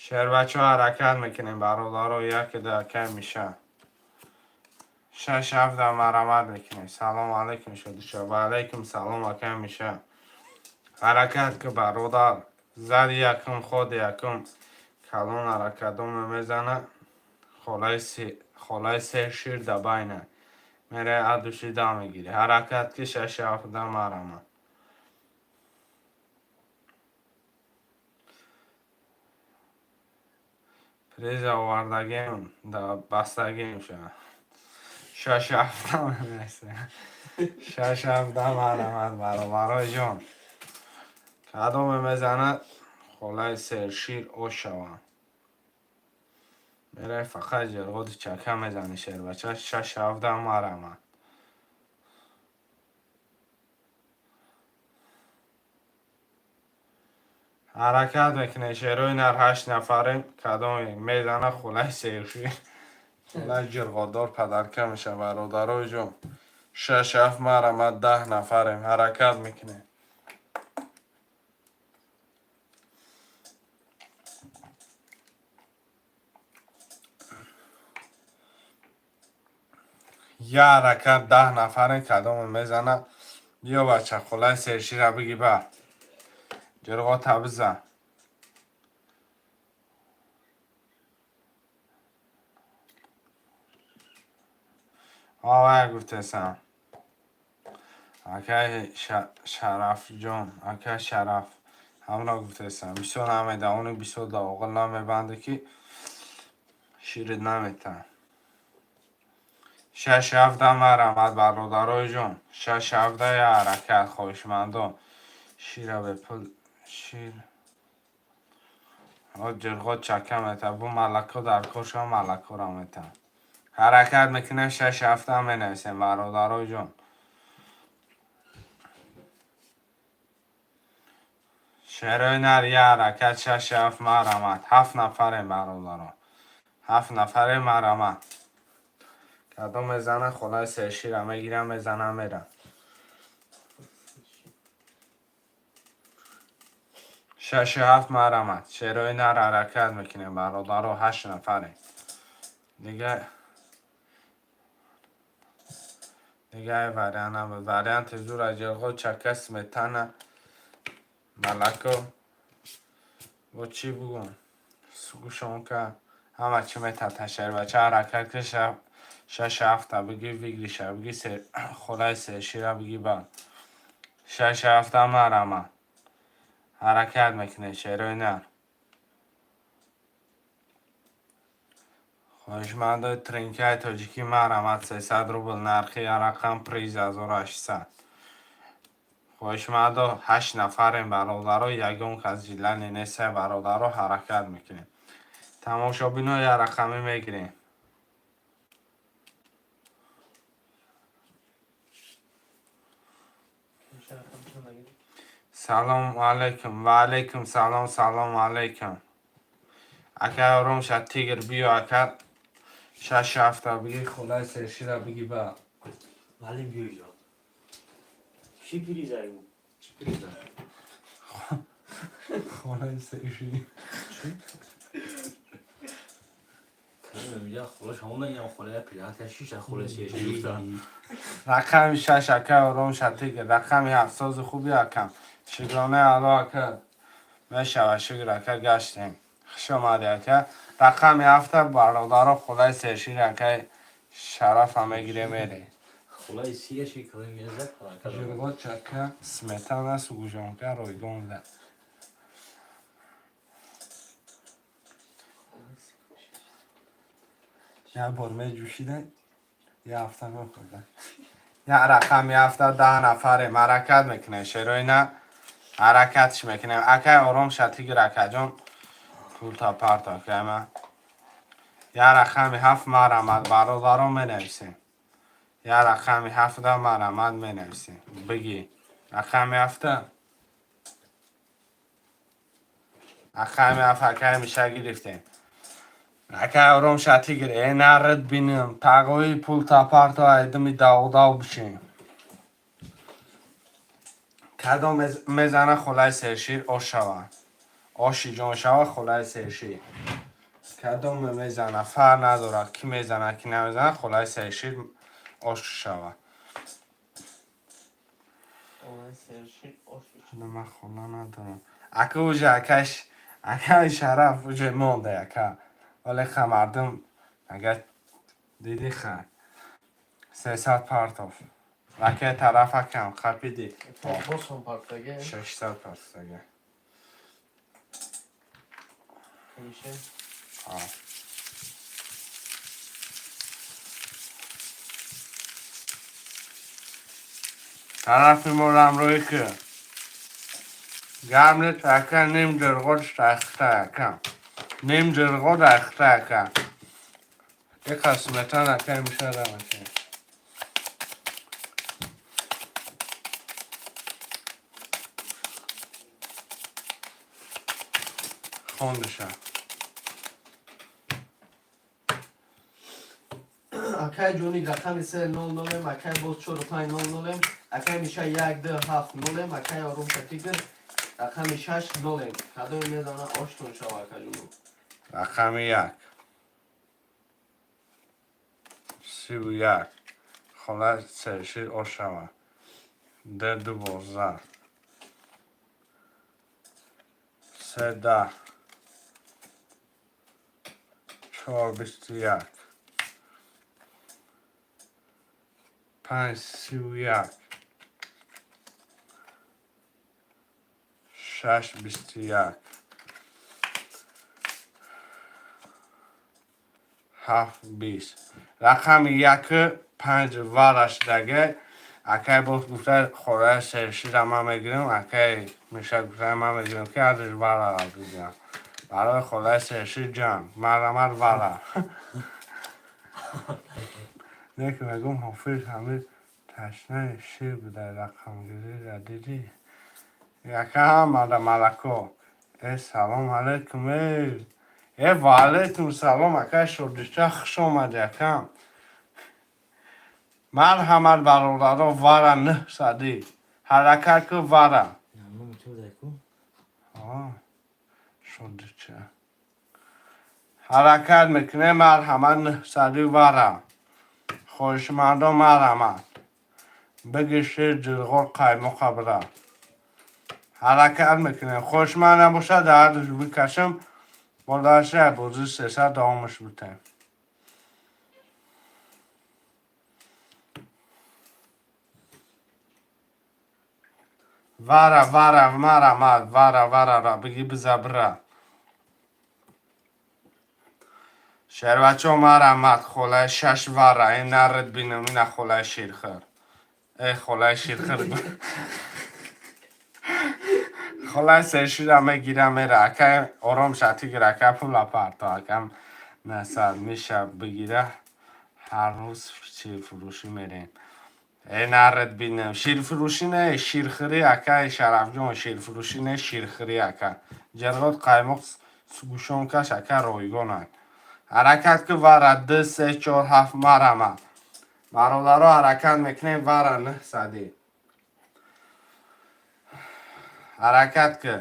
Шербачо, ҳаракат мекунем, бародаро, яке да кай меша. Шаш ҳафта марамат мекунем. Салом алейкум, шодиша. Ва алейкум салом, акай меша. Ҳаракат ки, бародар. Зади якум, ход якум. Калон ҳаракатоме мезана. Холаи сер шир да байна. Мерай адуши да мегири. Ҳаракат ки, шаш ҳафта марамат. Приза овардагем, да бастагем ша. Шаш ҳафта менависем. Шаш ҳафта марамат, бародарои ҷон. Кадоме мезанад, холаи сершир ош шавад. Мерай фақат ҷирғоти чака мезани, шербача. Шаш ҳафта марамат. Ҳаракат мекунем, шерои нар, ҳашт нафарем. Кадоме мезана, хулаи сершир, хулаи ҷирғодор падарка меша, бародарои ҷон. Шаш ҳафт марамат, 10 нафарем, ҳаракат мекунем. Я ҳаракат, 10 нафарем, кадоме мезана. Биё, бача, хулаи сершира биги бар. Ҷирғота бизан. Ҳа, гуфтесам. Акай Шарафҷон, акай Шараф, ҳамро гуфтесам. Бисёр намедавони, бисёр да оғил намебанде ки ширит наметаҳ. Шаш ҳафта марамат, бародарои ҷон. Шаш ҳафта, я ҳаракат, хоҳишмандон. Шира бепул шир. Ҷирғот чака мета. Бу малако дар кор шава, малакора мета. Ҳаракат мекунем, шаш ҳафта менависем, бародарои ҷон. Шерои нар, я ҳаракат, шаш ҳафт марамат. Ҳафт нафарем, бародаро. Ҳафт нафарем, марамат. Кадом мезана, холаи сершира мегирам, мезанам, мерам. Шашу ҳафт марамат. Шерои нар, ҳаракат мекунем, бародаро, ҳашт нафарем. Дига вариант набуд. Варианти зура ҷирғо, чака, сметана, молоко. Бо чӣ бугум? Сгущёнка, ҳама чӣ метата, шербача, ҳаракат ки, шаш ҳафта биги, выигрыша биги, холаи сершира биги бар. Шаш ҳафта марамат. Ҳаракат мекунем, шерои нар. Хоҳишмандои тринкаи тоҷикӣ, марамат, 300 рубл нархи, рақам, приз 1800. Хоҳишмандо, ҳашт нафарем, бародаро, ягон кас жилани нестай, бародаро, ҳаракат мекунем. Тамошобино, я рақамӣ мегирем. Салому алайкум. Ва алайкум салом, салому алайкум. Ака ором ша, тигр, биё, ака, шаш ҳафта биги, хулаи сершира биги ба. Валим, биё иҷо. Чӣ призай? Чӣ призай? Холаи сершир. Я холаш ҳамона ям холая пирата шиша холаи сершир гуфта. Рақами шаш, ака ором ша, тигр. Рақами ҳафт, сози хуби, акам. Шукронаи Алло, ака. Мешава, шукр, ака, гаштем. Хуш омадӣ, ака. Рақами ҳафта, бародаро, хулаи сершир акаи Шарафа мегире, мере. Холаи сияши калам мезад. Ҷирғот, чака, сметана, сгущёнка ройгон буда. Як бор меҷӯшида, як ҳафта мехӯрда. Як рақами ҳафта, 10 нафарем, ҳаракат мекунем, шерои на, ҳаракатш мекунем. Акай ором ша, тигр, акаҷон, пулта парто, акайма. Як рақами ҳафт марамад, бародарон, менависем. Як рақами ҳафта марамад, менависем. Биги. Рақами ҳафта. Рақами ҳафт, акай миша, гирифтем. Ака ором ша, тигр, э нард бинам, тағои пул тапарто айдими давдав бишем. Кадом мезана, хулаи сершир ош шава. Оши ҷон шава хулаи сершир. Кадом мезана, фарқ надорад, ки мезана, ки намезана, хулаи сершир ош шава. Хулаи сершир оши. Ман хула надорам. Ака уже акаш, акаи Шараф уже монда ака. Вале ха мардум агар диди ха. 300 партов. Ака тараф акам қапиди. Босон партаге. 600 партага. Мише. А. Тарафи моро ҳамроҳӣ кун. Гарм нест ака, ним ҷирғош рахта ака. Ним ҷирғо рахта ака. Яка сметана ака мешадам ака. Хондиша. Акай ҷони, рақами се нол нолем, акай боз чору панҷ нол нолем, акай Миша як ду ҳафт нолем, акай Орумша тигр рақами шаш нолем. Кадоме мезана, оштон шава, акаҷону. Рақами як. 31. Хола сершир ошава. Д 12. Се 10. Чор 21. Панҷ 31. Шаш 21. Ҳафт 20. Рақами яку панҷ варашдаге. Акай боз гуфта, хораи сершира ман мегирам, акай Миша гуфта, ман мегирам, ки азш вара бигирам. Барои холаи сершир ҷанг. Марамар вара. Не ки мегум, ҳофиз ҳамин ташнаи шир буда, рақамгирира дидӣ? Яка ҳамада малако. Э, салом алейкум, э. Э, ва алейкум салом, акай Шодича, хуш омадӣ, акам. Марҳамат, бародаро, вара 900. Ҳаракат ку, вара. Шодича. Ҳаракат мекунем, марҳамат, 900 вара. Хоҳишмандон, марҳамат. Бигир шир, ҷирғор, қаймоқа бира. Ҳаракат мекунем. Хоҳишманд набошад, дар бикашам, бо дарши бозии 300 давомаш битем. Вара, вара, марҳамат, вара, вара, биги биза бира. Шербачо, марҳамат, холаи шаш вара, ин нарид бинам, ина холаи ширхӯр. Э, холаи ширхӯр. Холаи сершира мегира мера, акай ором ша, тигр, ака пула парто, акам насад миша бигира, ҳар рӯз ширфурӯшӣ мерем. Э, нарид бинам, ширфурӯшӣ не, ширхӯрӣ, акай Шарафҷон, ширфурӯшӣ не, ширхӯрӣ, ака. Ҷарғот, қаймоқ, сгущёнка ш, ака, ройгонанд. Ҳаракат ку, вара, ду, се, чор, ҳафт, марҳамат. Бародаро, ҳаракат мекунем, вара 900. Ҳаракат ку.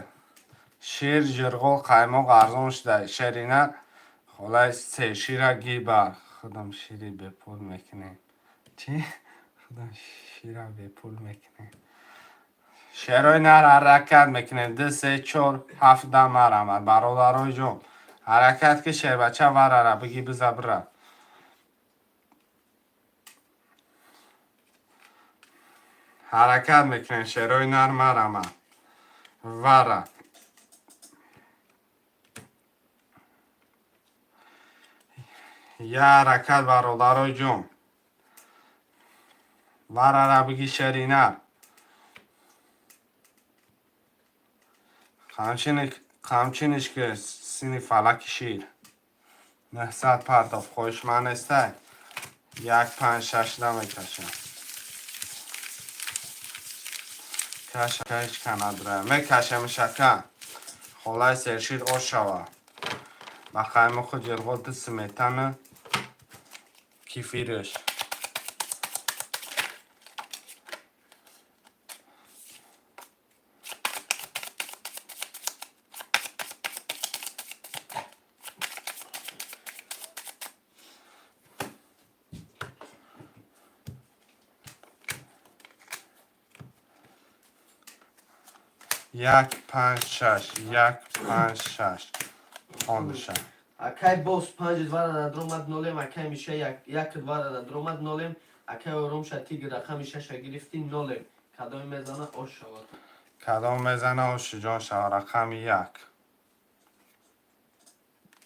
Шир, ҷирғол, қаймоқ арзон шуда. Шерина холаи сершира гибар. Худам шири бепул мекунем. Чӣ? Худам шира бепул мекунем. Шерои нар, ҳаракат мекунем. Ду, се, чор, ҳафт, да, марҳамат. Бародарои ҷон. Ҳаракат ки, шербача, варара биги биза бира. Ҳаракат мекунем, шерои нар, марҳамат. Вара. Я ҳаракат, бародарои ҷон. Варара биги, шери нар. Қамчиниш ки сини фалаки шир. 900 партоф, хоҳишманд нестай. Як, панҷ, шаш намекашам. Каш, ҳеҷ ка надора. Мекашам, шака. Холаи сершир ош шава. Ба қаймоқу ҷирғоти сметана, кефирш. Як, панҷ, шаш, як, панҷ, шаш. Хондаша. Акай боз панҷ двара надромад, нолем. Акай Миша як двара надромад, нолем. Акай Оромша тигр рақами шаша гирифтӣ, нолем. Кадоме мезана, ош шавад. Кадом мезана, оши ҷон шава. Рақами як,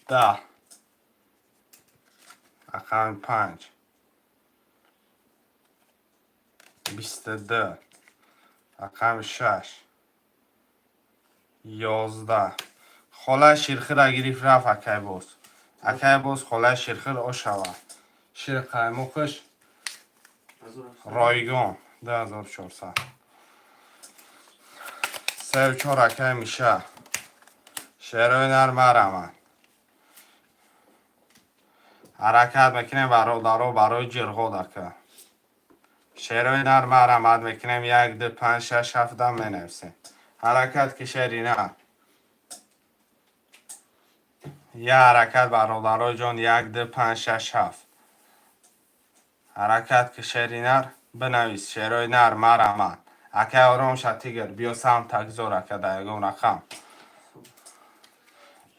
10, рақами панҷ, 22, рақами шаш, 11. Холаи ширхира гирифт, рафт акай боз. Акай боз холаи ширхир ошава. Шири қаймоқаш ройгон, 2400. Сею чор, акай Миша. Шерои нар, марамад. Ҳаракат мекунем, бародаро, барои ҷирғод, ака. Шерои нар, марамад мекунем. Як, ду, панҷ, шаш, ҳафта менависем. Ҳаракат ки, шери нар. Я ҳаракат, бародарои ҷон, як, ду, панҷ, шаш, ҳафт. Ҳаракат ки, шери нар бинавис, шерои нар, марамад. Акай Ором Шатигр, биё самт такзор, ака, дар ягон рақам.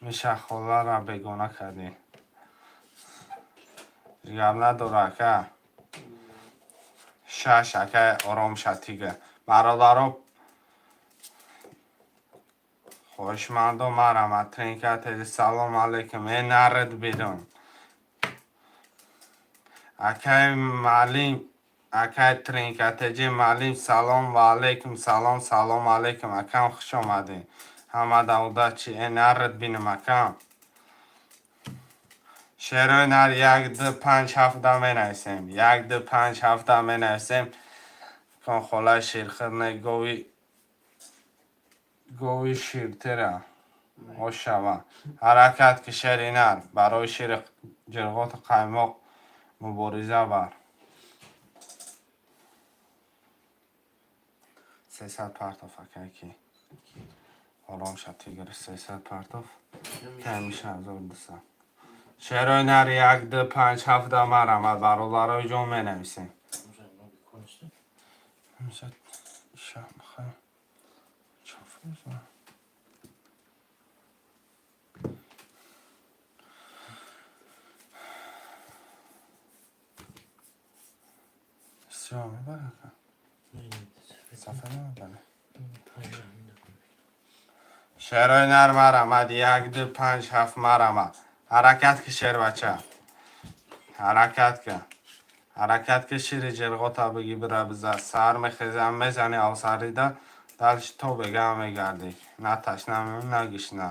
Миша, холара бегона кардӣ. Гап надора, ака. Шаш, акай Ором Шатигр. Бародаро, хоҳишмандо, марамад. Тринка теди, салом алейкум. Э, наред бидон. Акай маълим, акай Тринкатеҷи маълим, салом ва алейкум, салом, салом алейкум, акам, хуш омадед. Ҳамада удачи. Э, наред бинам, акам. Шерои нар, як, ду, панҷ, ҳафта менависем. Як, ду, панҷ, ҳафта менависем. Кон холаи ширхир не, гови ширтера. Ошава. Ҳаракат ки, шери нар. Барои шири ҷирғоту қаймоқ мубориза бар. 300 партов, акай ки. Ором Шатигр, 300 партов. Камиша 1200. Шерои нар, як, ду, панҷ, ҳафта, марамад, бародарои ҷон, менависем. Миша, иша, михай. Чоф. Сиёҳ мебарад, ака? Сафар намебарад. Шерои нар, марамад, як, ду, панҷ, ҳафт, марамад. Ҳаракат ки, шербача. Ҳаракат ки. Ҳаракат ки, шири ҷирғота бигӣ, бира биза. Саҳар мехезам, мезани авсарида, дальше то бега мегардӣ. На ташна мемонӣ, на гишна.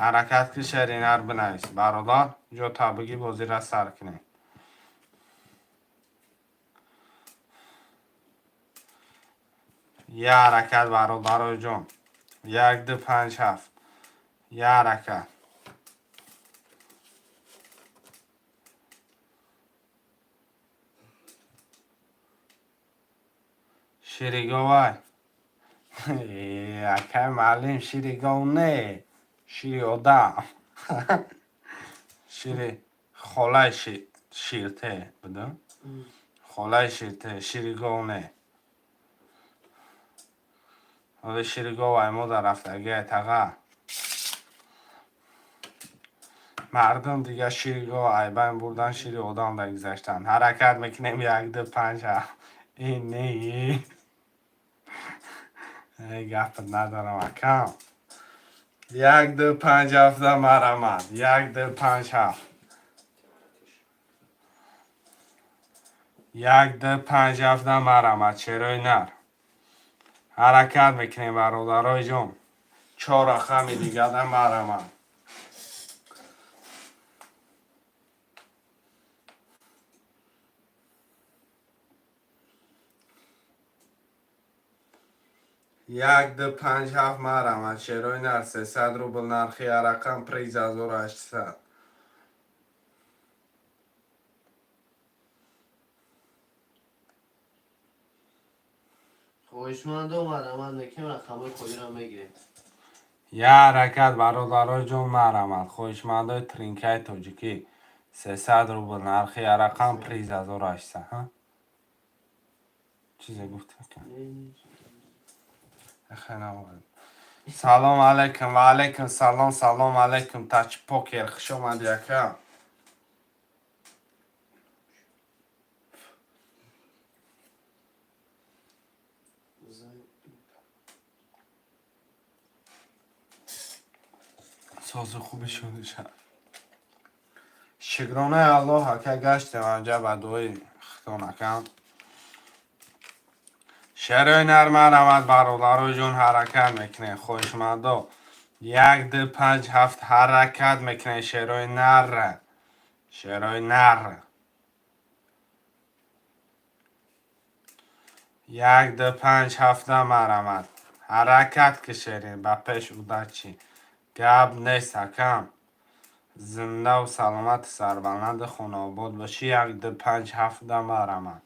Ҳаракат ки, шери нар бинавис. Бародар, ҷо табигӣ, бозира сар кунем. Я ҳаракат, бародарои ҷон. Як, ду, панҷ, ҳафт. Я ҳаракат. Шири говай. Акай маълим, шири гов не. Шири одам. Шири холаи ширте буда. Холаи ширте, шири гов не. Ҳоли шири гов ай мо дар рафтагиай, таға. Мардум дига шири гов айбайн бурдан, шири одам да гузаштан. Ҳаракат мекунем, як, ду, панҷ, ҳафт. Ин не. Гапат надорам, акам. Як, ду, панҷ, ҳафта, марамад. Як, ду, панҷ, ҳафт. Як, ду, панҷ, ҳафта, марамад. Шерои нар. Ҳаракат мекунем, бародарои ҷон. Чор рақами дигада марамад. 1, 2, 5, 7 марҳамат. Шерои нар 300 рубл нархи рақам, приз 1800. Хоҳишмандо, марҳамат мекунем, рақамҳои холиро мегирем. Я ҳаракат, бародарои ҷон, марҳамат. Хоҳишмандои тринкаи тоҷикӣ, 300 рубл нархи рақам, приз 1800. Ҳа, чизе гуфт? Салом алайкум. Ва алайкум салом. Салом алайкум, Тач Покер, хуш омади, ака. Созу хуби шудиша, шукронаи Аллоҳ, ака. Гаштем анҷа ба дуои хитон, акам. Шерои нар, марҳамат, бародарои ҷон, ҳаракат мекунем. Хоҳишмандо, як, ду, панҷ, ҳафт, ҳаракат мекунем. Шерои нар, шерои нар, як, ду, панҷ, ҳафта, марҳамат, ҳаракат кишерем ба пеш. Удачи, гап нест, акам. Зиндаву саломату сарбаланду хонаобод бошӣ. Як, ду, панҷ, ҳафта, марҳамат.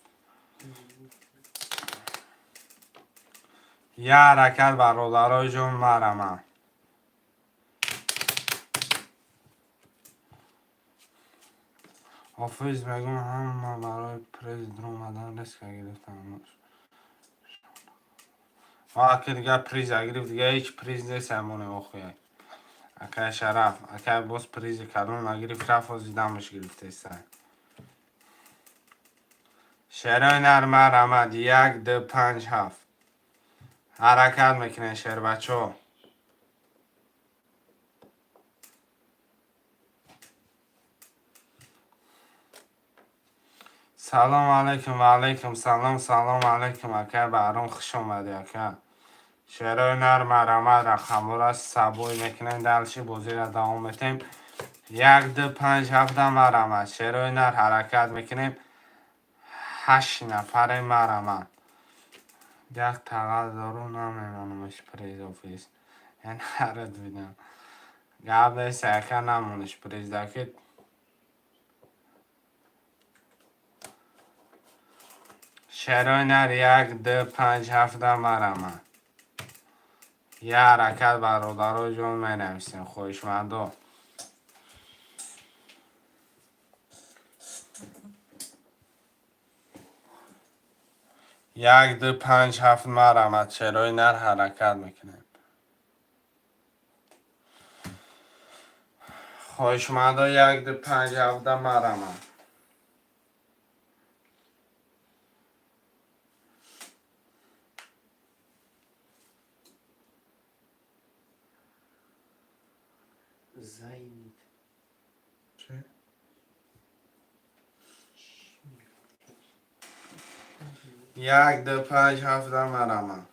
Я ҳаракат, бародарои ҷон, марҳамат. Ҳофиз мегӯм, ҳама барои приз дуромадан риска гирифтан. Ака, дига приза гирифт, дига ҳеҷ приз нест. Ҳамоне охуяк, акай Шараф, акай боз призи калон нагирифт, рафт, ҳози дамаш гирифтеста. Шерои нар, марҳамат, як, ду, панҷ, ҳафт, ҳаракат мекунем, шербачо. Салом алайкум. Ва алайкум салом. Салом алайкум, акай Баҳром, хуш омадӣ, ака. Шерои нар, марҳамат, рақамҳоро сабой мекунем, дальше бозиро давом метем. Як, ду, панҷ, ҳафта, марҳамат. Шерои нар, ҳаракат мекунем. Ҳашт нафаре, марҳамат. Як тағал дору намемонамаш приз, офис яъне ҳарат видам. Гап нест, ака, намониш приздаки. Шерои нар, як, ду, панҷ, ҳафта, марҳамат. Я ҳаракат, бародарои ҷон, менависем, хоҳишмандо. Як, ду, панҷ, ҳафт, марҳамат. Шерои нар, ҳаракат мекунем. Хоҳишмандо, як, ду, панҷ, ҳафта, марҳамат. Зайнит. Чӣ? Як, ду, панҷ, ҳафта, марҳамат.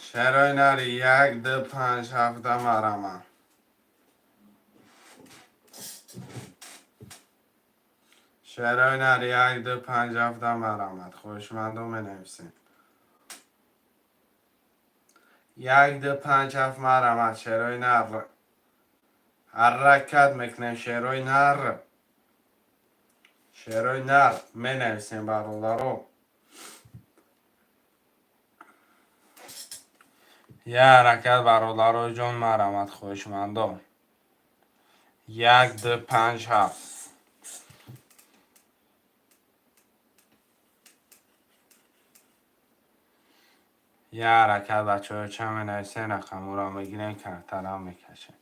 Шерои нари, як, ду, панҷ, ҳафта, марҳамат. Шерои нар, як, ду, панҷ, ҳафта, марҳамат. Хоҳишмандо, менависем. Як, ду, панҷ, ҳафт, марҳамат. Шерои нар, ҳаракат мекунем. Шерои нар, шерои нар, менависем, бародаро. Я ҳаракат, бародарои ҷон, марҳамат, хоҳишмандо. Як, ду, панҷ, ҳафт. Я ҳаракат, бачаҳо, ча менависем, рақамҳоро мегирем, картарам мекашем.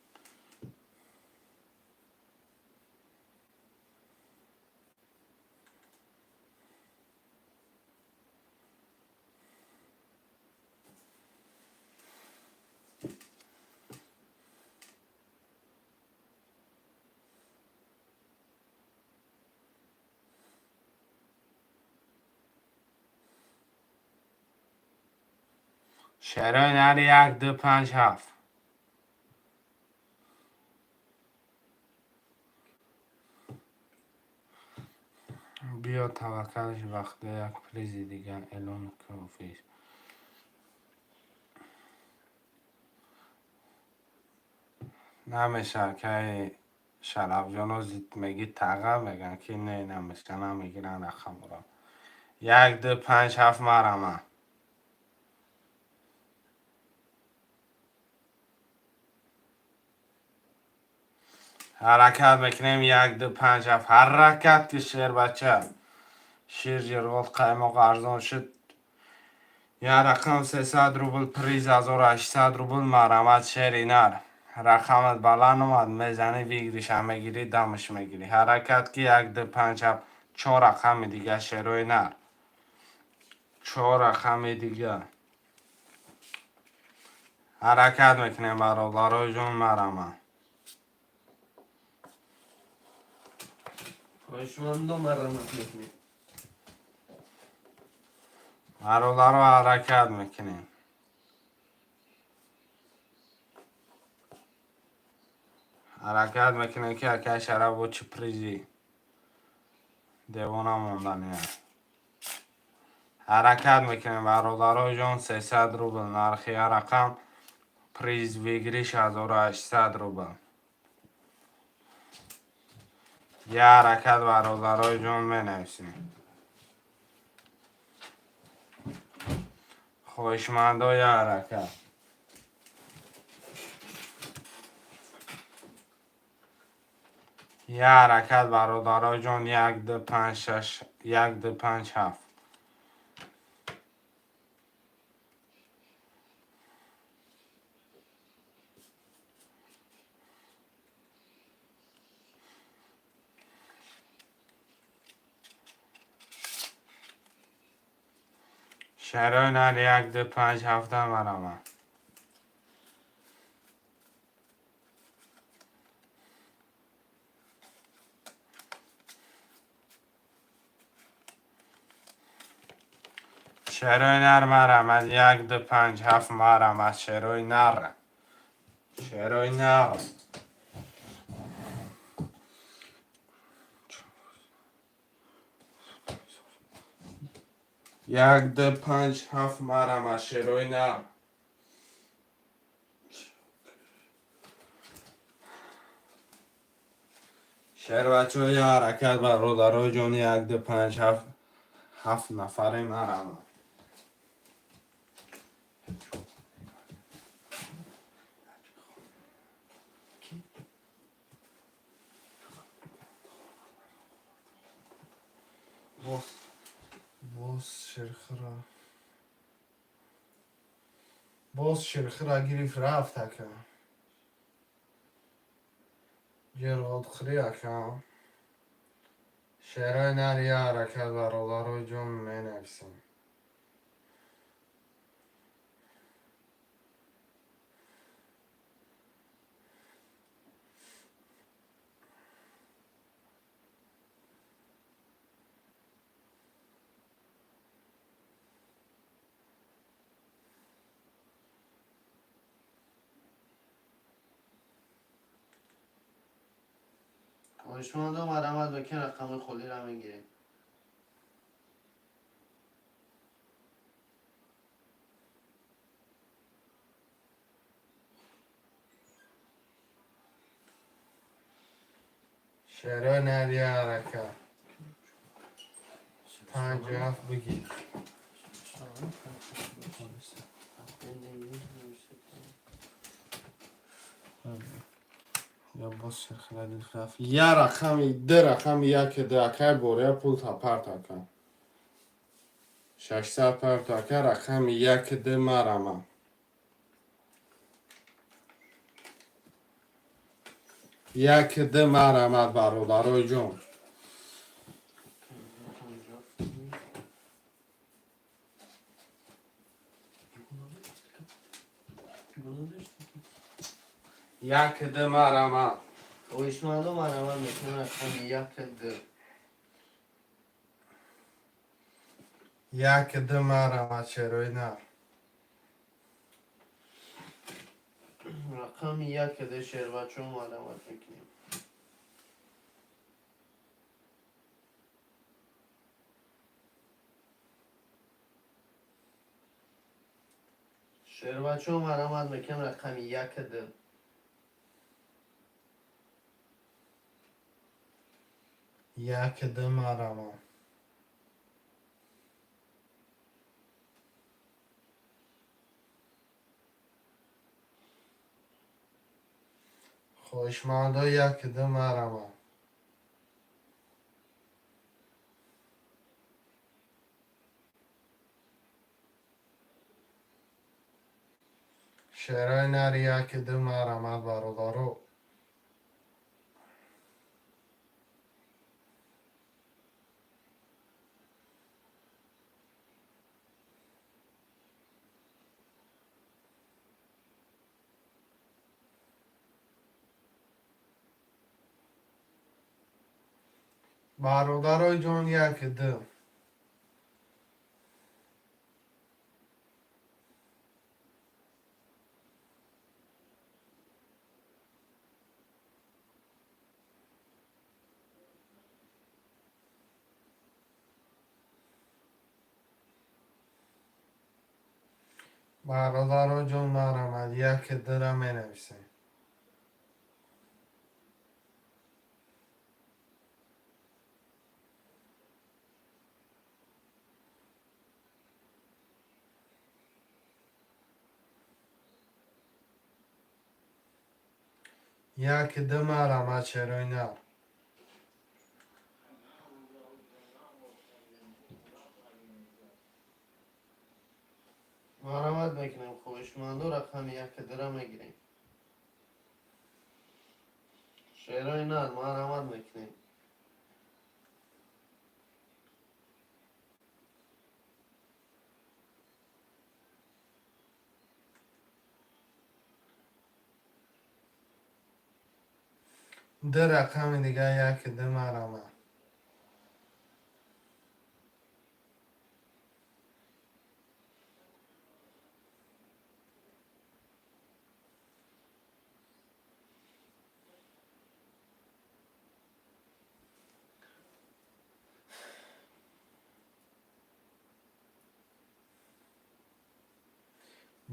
Шерои нари 1, 2, 5, 7. Биё, таваккалш вақта, як призи дига эълон кофист. Намеша, акаи Шарафҷоно, зид меги, таға меган, ки не, намеша, намегиран рақамро. 1, 2, 5, 7, марама. Ҳаракат мекунем, 1, 2, 5, 7, ҳаракат ки, шербача. Шир, ҷирғот, қаймоқ арзон шуд. Як рақам 300 рубл, приз 1800 рубл. Марҳамат, шери нар. Рақамат баланд омад, мезанӣ, выигрыш а мегирӣ, дамаш мегирӣ. Ҳаракат ки, 1, 2, 5, 7, чор рақами дига, шерои нар. Чор рақами дига. Ҳаракат мекунем, бародарои ҷон, марҳамат. Хоҳишмандо, марҳамат мекунем. Бародаро, ҳаракат мекунем. Ҳаракат мекунем, ки акай Шараф бо чӣ призи девона монданиаст. Ҳаракат мекунем, бародарои ҷон, 300 рубл нархи як рақам, приз выигрыш 1800 рубл. Як ҳаракат, бародарои ҷон, менависем. Хоҳишмандо, як ҳаракат. Як ҳаракат, бародарои ҷон, 1, 2, 5, 6, 1, 2, 5, 7. Шарои нар, 1, 2, 5, 7, марҳамат. Шерои нар, марҳамат, 1, 2, 5, 7, марҳамат, шерои нар. Шерои нар. 1, 2, 5, 7, марҳамат, шерои нар. Шербачаҳо, як ҳаракат, бародарои ҷон, 1, 2, 5, 7, ҳафт нафаре, марҳамат. Боз, боз ширхӯра. Боз ширхӯра гирифт, рафт, ака. Ҷирғотхӯрӣ, ака. Шерои нар, як ҳаракат, бародарои ҷон, менависем. Хоҳишмандо, марҳамат бикун, рақами холиро мегирем. Шерои нар, як ҳаракат. 5, 7, бигир. Я боз ширхӯра гирифт, рафт. Як рақами, ду рақами, яке, ду, акай бор, я пул парт, ака. 600 парт, ака, рақами яке, ду, марҳамат. Яке, ду, марҳамат, бародарои ҷон. 1, 2, марҳамат. Хоҳишмандо, марҳамат мекунем, рақами 1, 2. 1, 2, марҳамат, шерои нар. Рақами як каде, шербачо, маълумот мекунем. Шербачо, марҳамат мекунем, рақами як ду. 1-2, марҳамат. Хоҳишмандо, 1-2, марҳамат. Шерои нари, 1-2, марҳамат, бародаро. Бародарои ҷон, 1-2. Бародаро ҷон, марҳамат, 1-2-ра менависем. 1-2, марҳамат, шерои нар. Марҳамат мекунем, хоҳишмандо, рақами 1-2-ра мегирем. Шерои нар, марҳамат мекунем. Ду рақами дига, 1-2, марҳамат.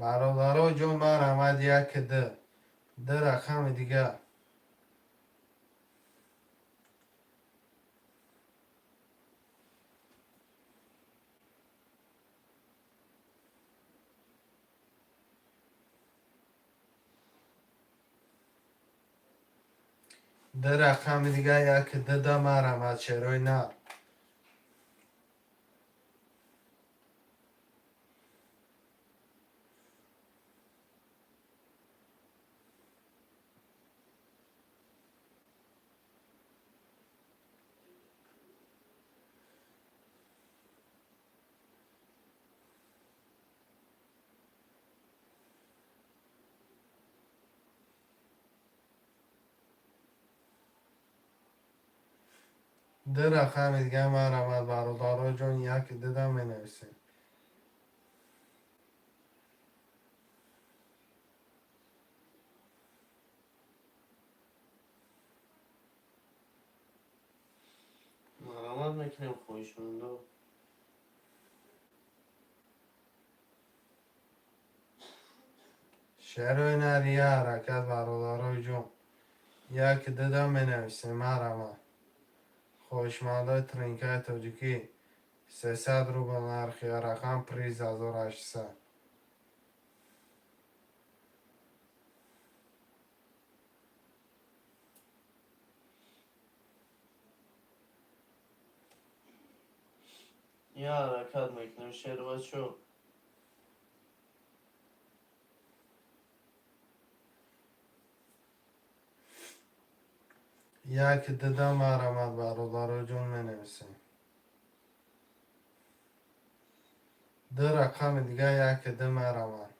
Бародаро ҷон, марҳамат, 1-2, ду рақами дига. Ду рақами дига, 1-2 да, марҳамат, шерои нар. Ду рақами дига, марҳамат, бародаро ҷон, 1-2 да менависем. Марҳамат мекунем, хоҳишмандо. Шерои нар, я ҳаракат, бародарои ҷон, 1-2 да менависем, марҳамат. Хоҳишмандои тринкаи тоҷикӣ, 300 рубл нархи рақам, приз 1800. Я ҳаракат мекунем, шербачо. 1-2 да, марҳамат, бародаро ҷон, менависем. Ду рақами дига, 1-2, марҳамат.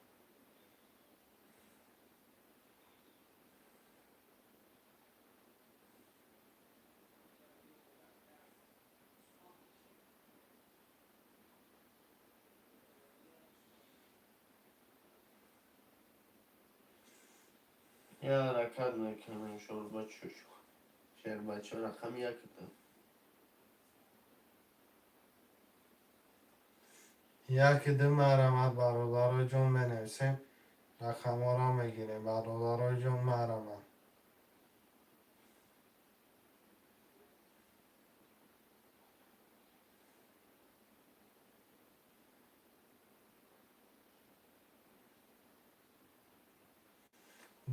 Я ҳаракат мекунем, шорбачо, шербачо, рақами якта. Яки ду марҳамат, бародарои ҷон, менависем, рақамҳоро мегирем, бародарои ҷон, марҳамат.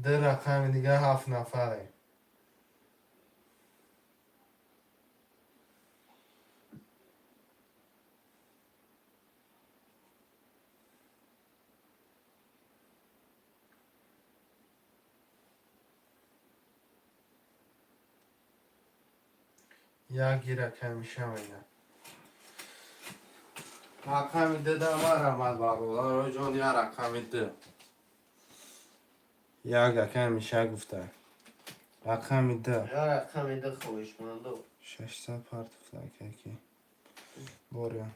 Ду рақами дига, ҳафт нафаре. Як гира камиша мегам. Рақами ду да марҳамат, бародарои ҷон, як рақами ду. Як рақами гуфта. Рақами ду. Я рақами ду, хоҳишмандо. 600 партуфлакаки. Боря.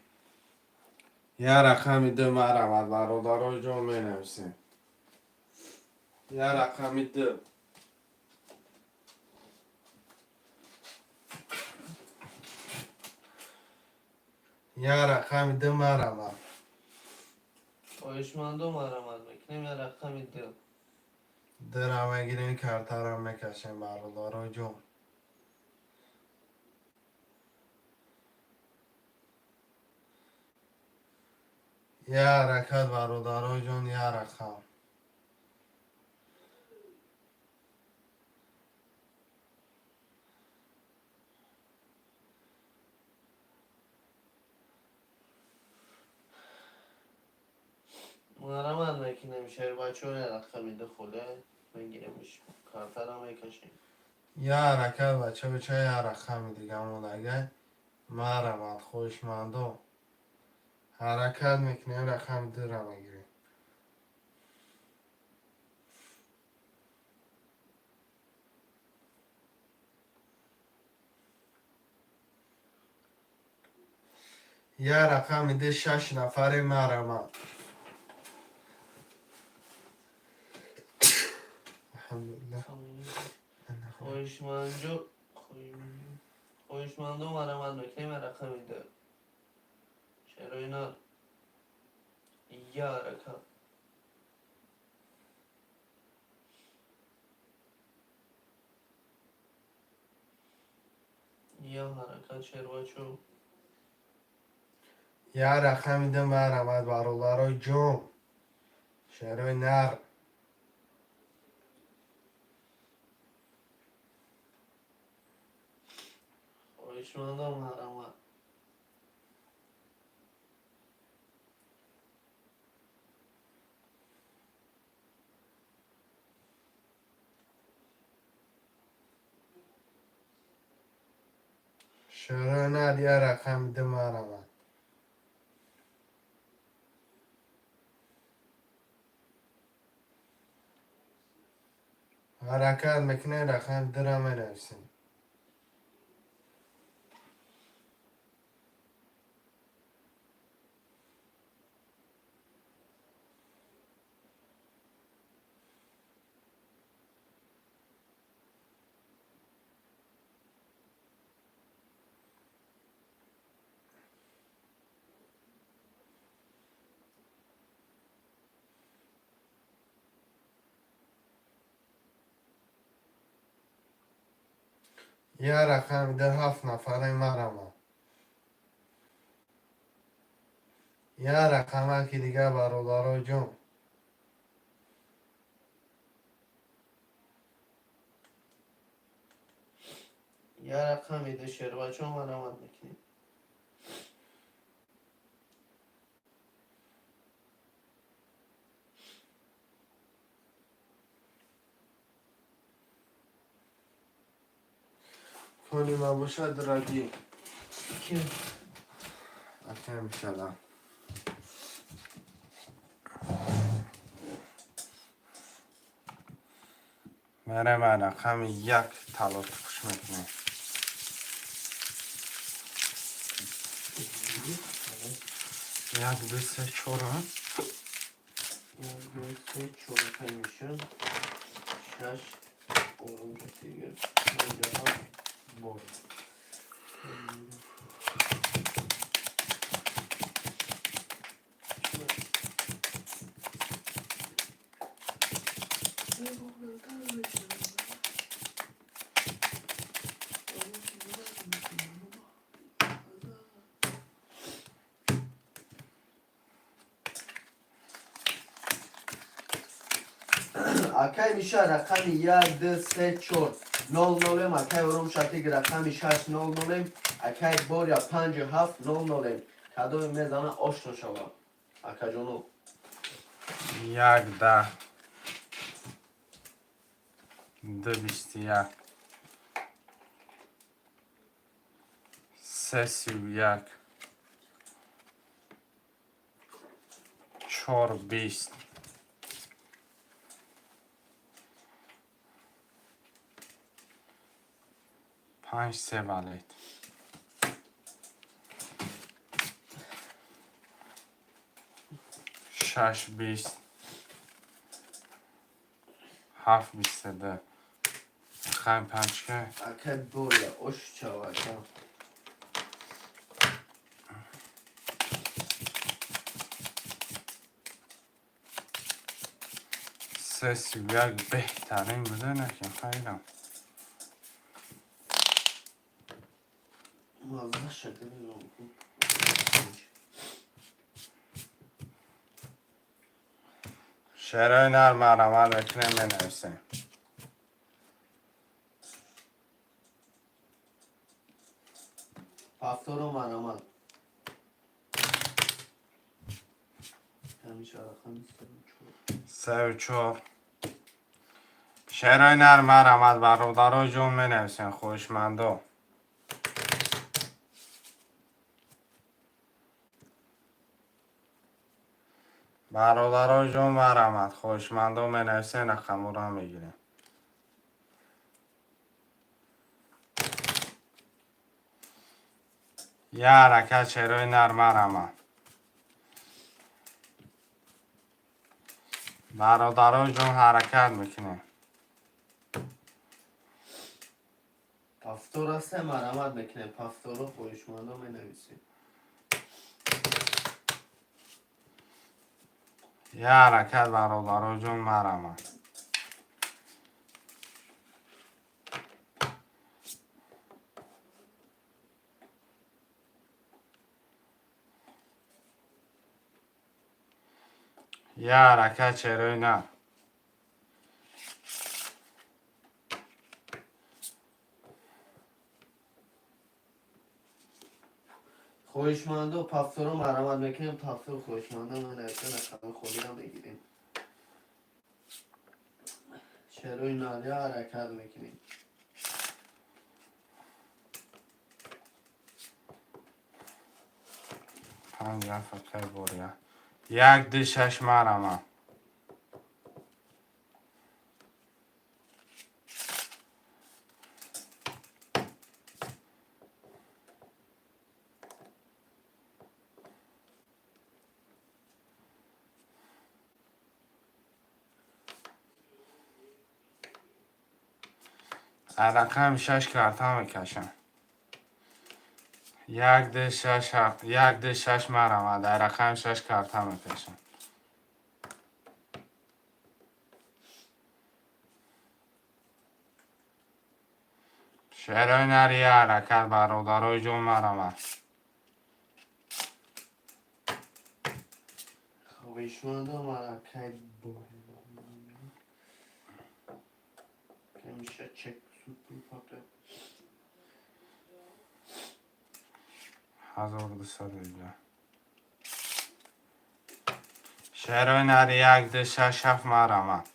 Я рақами ду марҳамат, бародарои ҷон, менависем. Я рақами ду. Я рақами ду марҳамат. Хоҳишмандо, марҳамат мекунем, я рақами ду. Дура мегирем, картара мекашем, бародарои ҷон. Я ҳаракат, бародарои ҷон, я рақам. Марҳамат мекунем, шербачо, я рақами ду холе мегиремш, картара мекашем. Я ҳаракат, бача, я рақами дига мондага. Марҳамат, хоҳишмандо. Ҳаракат мекунем, рақами дура мегирем. Я рақами ду, шаш нафаре, марҳамат. Алҳамдулиллаҳ. Хоҳишманҷо, хоҳишмандо, марҳамат мекунем, я рақами ду. Шерои нар. Я ҳаракат. Я ҳаракат, шербачо. Я рақами ду марҳамат, бародарои ҷон. Шерои нар. Хоҳишмандо, марҳамат. Шерои нар, я рақами ду марҳамат. Ҳаракат мекунем, рақами дура менависем. Я рақами ду, ҳафт нафаре, марҳамат. Я рақамаки дига, бародарои ҷон. Я рақами ду, шербачо, марҳамат мекунем. Кони ма бошад, дорогие. Ки? Акай мешада. Мара ма рақами як талош хуш мекунем. Як, ду, се, чор, а? Як, ду, се, чор, панҷ, шаш. Бикаш. Орумша тигр. 57. Бор. Акай Миша рақами 1, 2, 3, 4, 0, 0, акай Орумша тигр рақами 6, 0, 0, акай Боря 5, 7, 0, 0. Кадоми мезана ошно шава. Акаҷоно. Як 10. Ду 21. Се 31. Чор 20. Панҷ се валет. Шаш 20. Ҳафт 22. Рақами панҷ ки? Акай Боря ош шава ака. Се 31 беҳтарин буда накин хайрам. Мазза шакли. Шерои нар марҳамат мекунем, менависем. Повторо марҳамат. Ҳамиша рақами 3, 4. Сеу чор. Шерои нар марҳамат, бародаро ҷон, менависем, хоҳишмандо. Бародаро ҷон, марҳамат, хоҳишмандо менависем, рақаморо мегирем. Я ҳаракат, шерои нар марҳамат. Бародаро ҷон, ҳаракат мекунем. Повтора се марҳамат мекунем. Повторо хоҳишмандо менависем. Я ҳаракат, бародаро ҷон, марҳамат. Я ҳаракат, шерои нар. Хоҳишмандо повторо марҳамат мекунем. Повтор хоҳишмандо менависем, рақами холиро мегирем. Шерои наря ҳаракат мекунем. Панҷ рафақаи боря. Як ду шаш марҳамат. Рақами шаш карта мекашам. Як ду шаш ҳафт, як ду шаш марҳамат. Дар рақами шаш карта мекашам. Шерои нари я ҳаракат, бародарои ҷон, марҳамат. Хоҳишмандо маракай Боря. Ҳамиша чек супер папе. 1218. Шерои нари як ду шаш ҳафт марҳамат.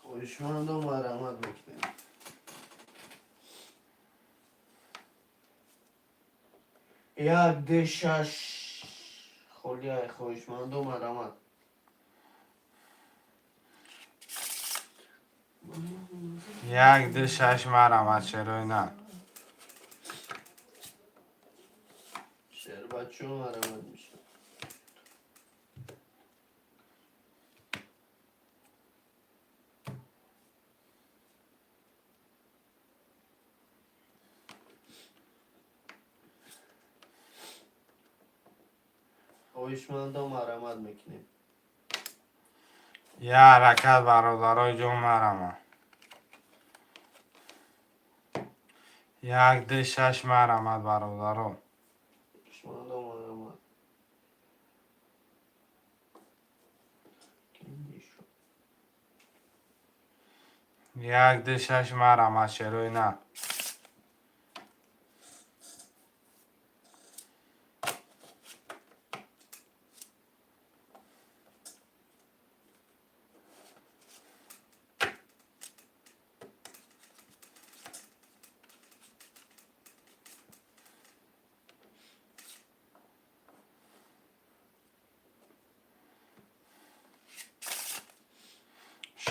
Хоҳишмандо марҳамат мекунем. Як ду шаш холия, хоҳишмандо марҳамат. Як ду шаш марҳамат, шерои нар. Шербачо марҳамат мешавад. Хоҳишмандо, марҳамат мекунем. Я ҳаракат, бародарои ҷон, марама. 1, 2, 6, марҳамат, бародаро. Хоҳишмандо, марҳамат. 1, 2, 6, марҳамат, шерои на.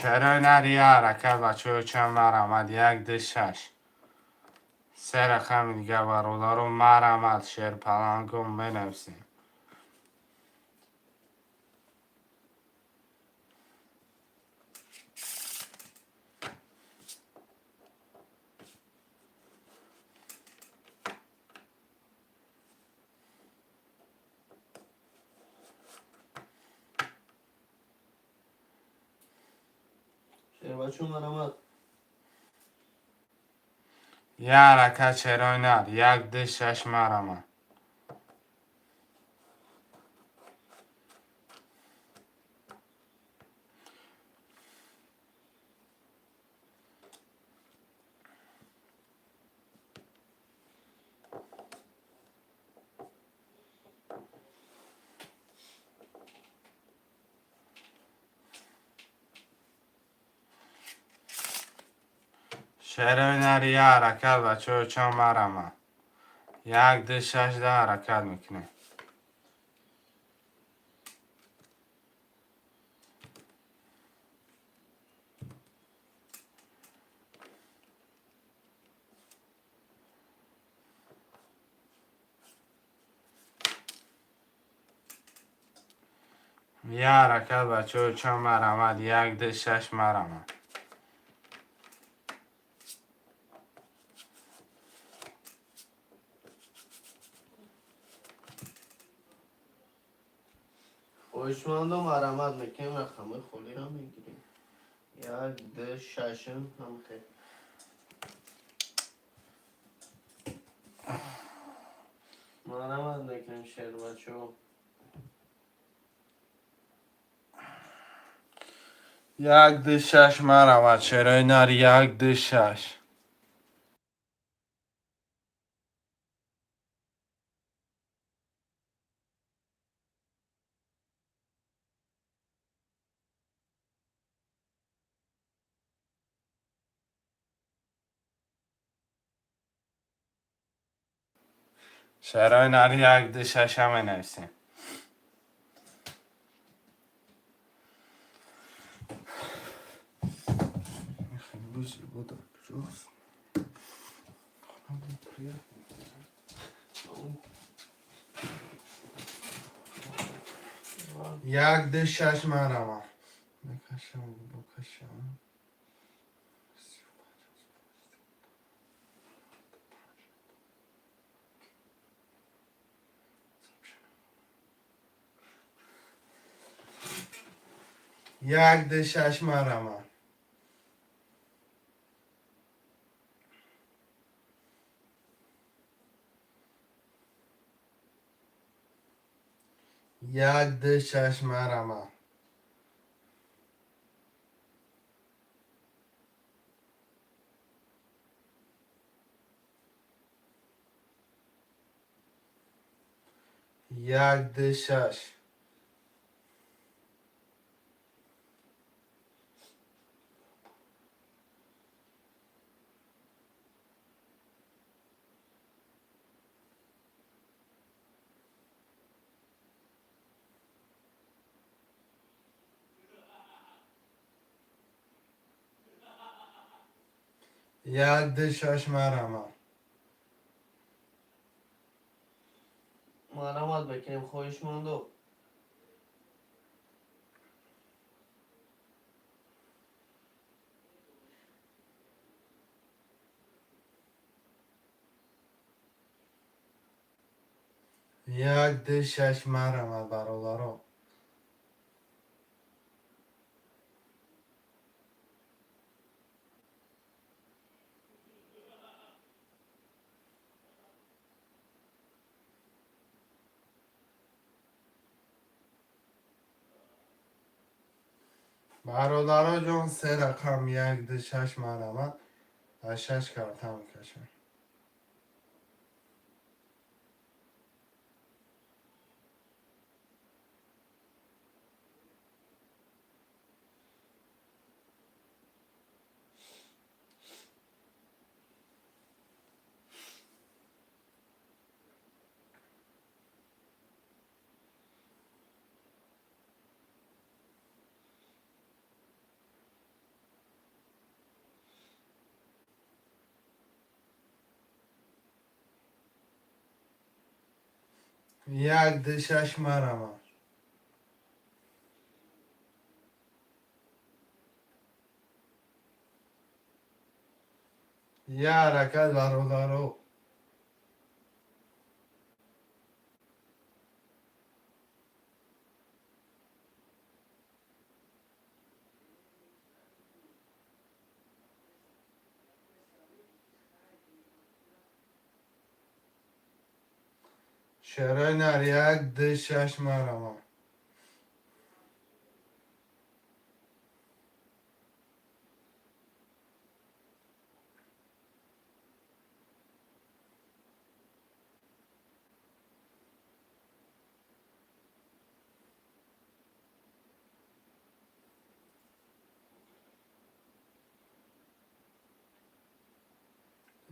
Шерои нар, я ҳаракат, бачаҳо, чанд марҳамат, 1, 2, 6. Се рақами дигар, бародаро, марҳамат, шерпаланго менависем. Шербачо, марҳамат. Я ҳаракат, шерои нар, 1, 2, 6, марҳамат. Шерои нар, я ҳаракат, бачаҳо, чанд марҳамат. 1, 2, 6, да ҳаракат мекунем. Я ҳаракат, бачаҳо, чанд марҳамат, 1, 2, 6, марҳамат. Хоҳишмандо, марҳамат мекунем, рақамҳои холиро мегирем. 1, 2, 6 ҳамхел. Марҳамат мекунем, шербачо. 1, 2, 6, марҳамат, шерои нар, 1, 2, 6. Шерои нар, 1, 2, 6 ҳам менависем. 1, 2, 6, марҳамат. Бикашам, букашам. 1, 2, 6, марҳамат. 1, 2, 6, марҳамат. 1, 2, 6. 1, 2, 6, марҳамат. Марҳамат мекунем, хоҳишмандо. 1, 2, 6, марҳамат, бародаро. Бародаро ҷон, се рақам, 1, 2, 6, марҳамат, аз шаш карта мекашам. 1, 2, 6, марҳамат. Я ҳаракат, бародаро. Шерои нар, 1, 2, 6, марҳамат.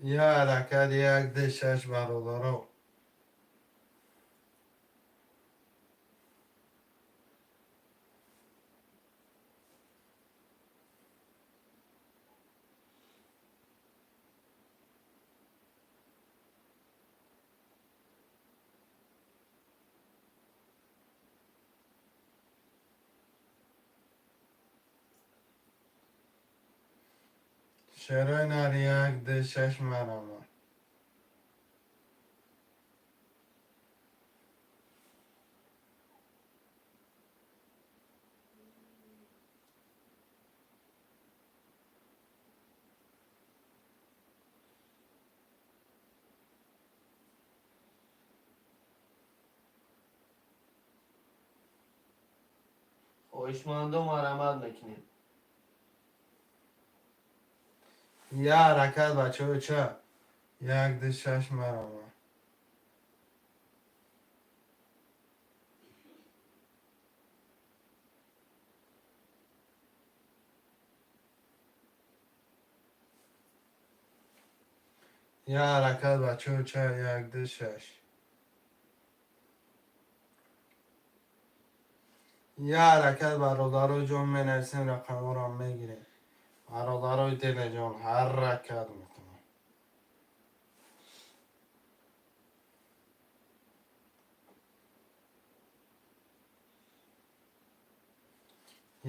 Я ҳаракат, 1, 2, 6, бародаро. Шерои нар, 1, 2, 6, марҳамат. Хоҳишмандо, марҳамат мекунем. Я ҳаракат, бачаҳо, ча, 1, 2, 6, марҳамат. Я ҳаракат, бачаҳо, ча, 1, 2, 6. Я ҳаракат, бародаро ҷон, менависем, рақамҳоро мегирем. Бародарои дилаҷон, ҳаракат мекунам.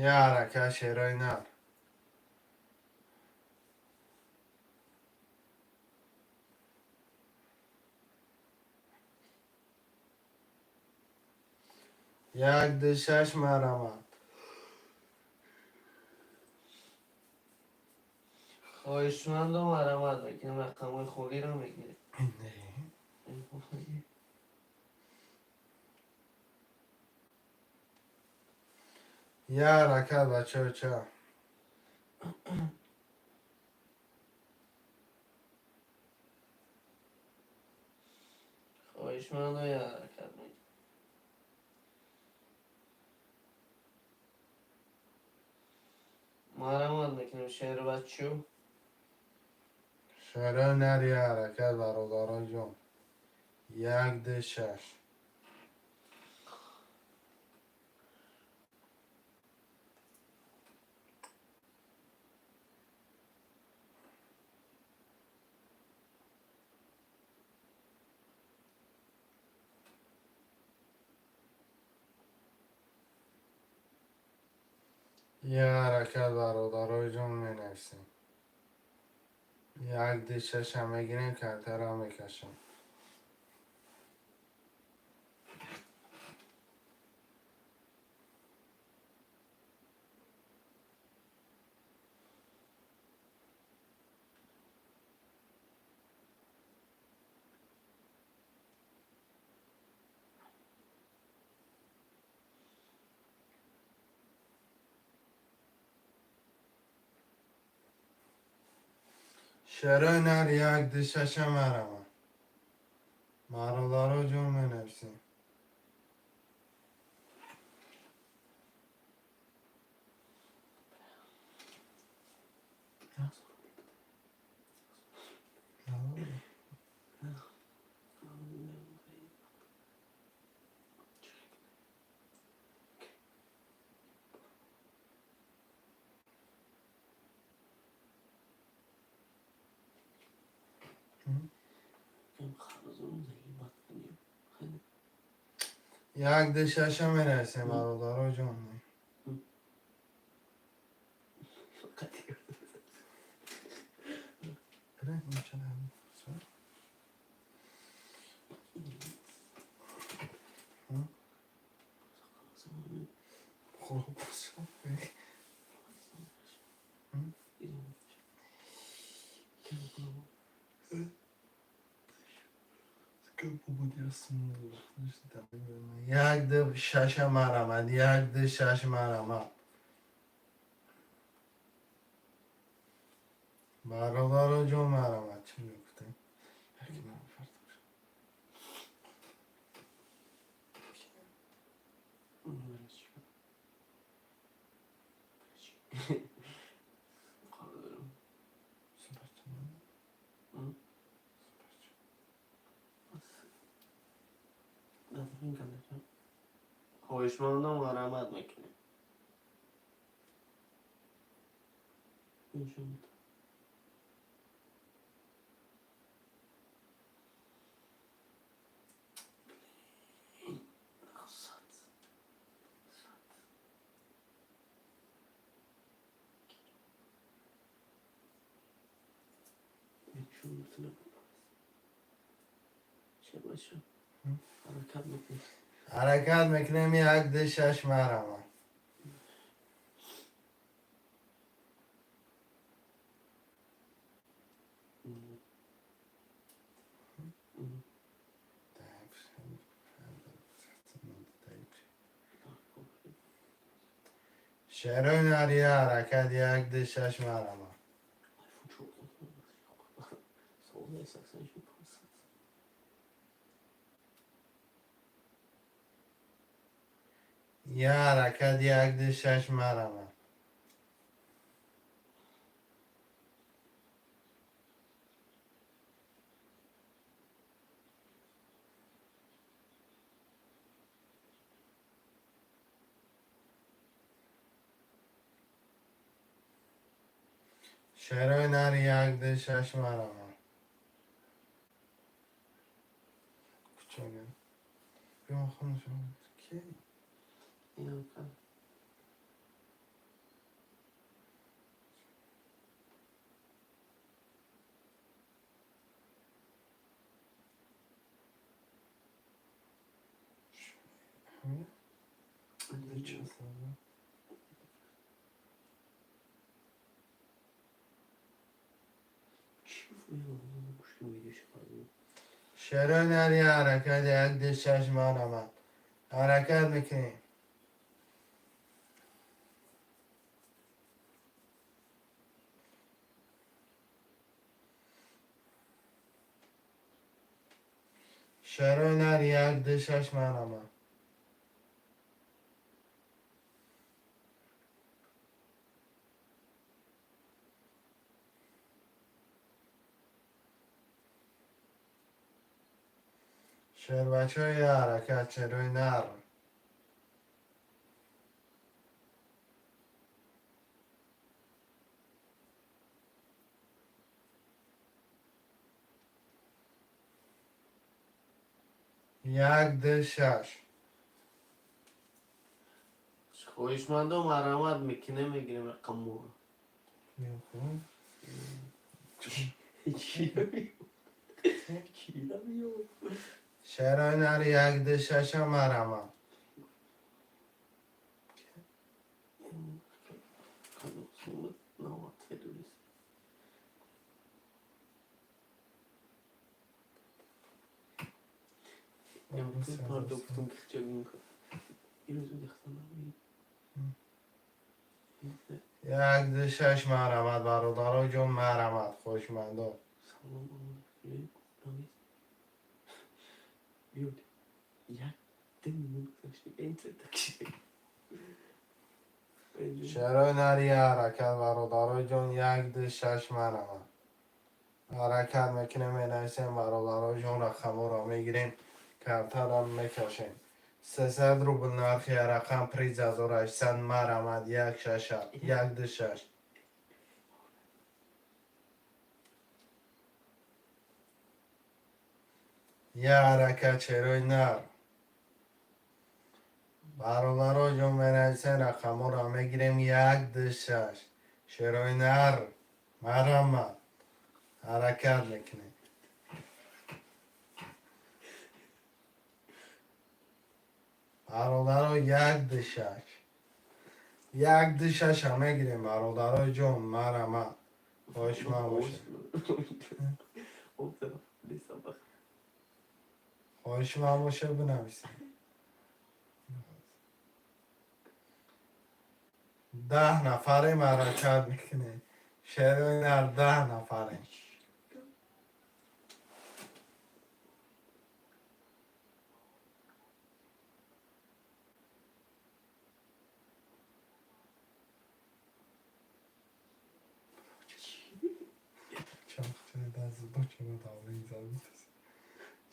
Я ҳаракат, шерои нар. 1, 2, 6, марҳамат. Хоҳишмандо, марҳамат мекунем, рақамҳои холиро мегирем. Я ҳаракат, бачаҳо, ча. Хоҳишмандо, я ҳаракат мекунем. Марҳамат мекунем, шербачу. Шерои нар, я ҳаракат, бародаро ҷон, 1, 2, 6. Я ҳаракат, бародарои ҷон, менависем, 1, 2, 6-а мегирем, картаро мекашем. Шерои нар як ду шаша марама. Бародаро ҷон, менависем. Як ду шаша менависем, бародаро ҷон. Як ду шаша марамад, як ду шаш марамад. Бародаро ҷон, марамад. Чӣ мегуфтем? Хоҳишмандон, марамат мекунем. Ҳаракат мекунем, як ду шаш марама. Шерои нария ҳаракат, як ду шаш марама. Я ҳаракат, як ду шаш марама. Шерои нар, як ду шаш марама. Кучага. Биё, хонашон. Ки? Шерои нар, я ҳаракат, як ду шаш марама. Ҳаракат мекунем. Шерои нар, як ду шаш марама. Шербачаи ҳаракат, шерои нар. Як ду шаш. Хоҳишмандон, марамат мекунем, мегирем рақамморо. Мехоҳам. Шерои нар, як ду шаша марама. 1, 2, 6, марҳамат, бародаро ҷон, марҳамат, хоҳишмандо. Салом алейкум. Биёд. Як ду минут гузашти. Энтер такши. Шерои нари, ҳаракат, бародаро ҷон, 1, 2, 6, марҳамат. Ҳаракат мекунем, менависем, бародаро ҷон, рақамҳоро мегирем, картарам мекашем. 300 рубл нархи рақам, приз 1800, марҳамат, 1, 6, 1, 2, 6. Я ҳаракат, шерои нар. Бародаро ҷон, менависем, рақамҳоро мегирем, 1, 2, 6. Шерои нар, марҳамат. Ҳаракат мекунем. Бародаро, 1, 2, 6. 1, 2, 6 мегирем, бародарои ҷон, марҳамат. Хоҳишманд бошед. Он тараф нестам. Хоҳишманд бошед, бинависем. 10 нафарем, ҳаракат мекунем. Шерои нар, 10 нафарем.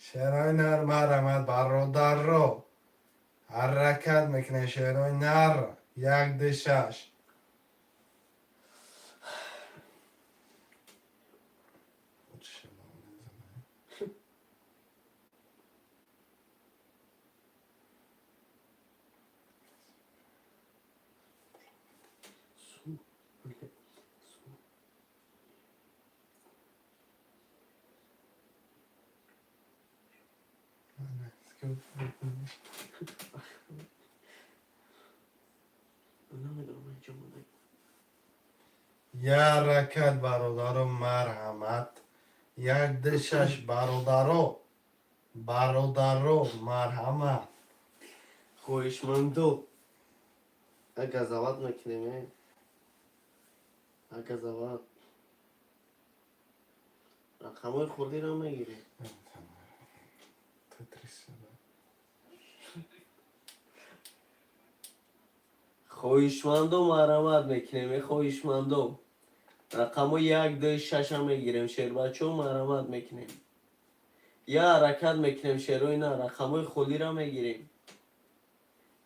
Шерои нар, марҳамат, бародаро. Ҳаракат мекунем, шерои нар. 1, 2, 6. Су. Су. Намедонам, инҷо монда. Я ҳаракат, бародаро, марҳамат. 1, 2, 6, бародаро. Бародаро, марҳамат. Хоҳишмандо. Газават мекунем, э? Газават. Рақамҳои хурдиро мегирем. Тетрис. Хоҳишмандо, марҳамат мекунем, э, хоҳишмандо. Рақамҳои як, ду, шаша мегирем, шербачаҳо, марҳамат мекунем. Я ҳаракат мекунем, шерои на, рақамҳои холиро мегирем.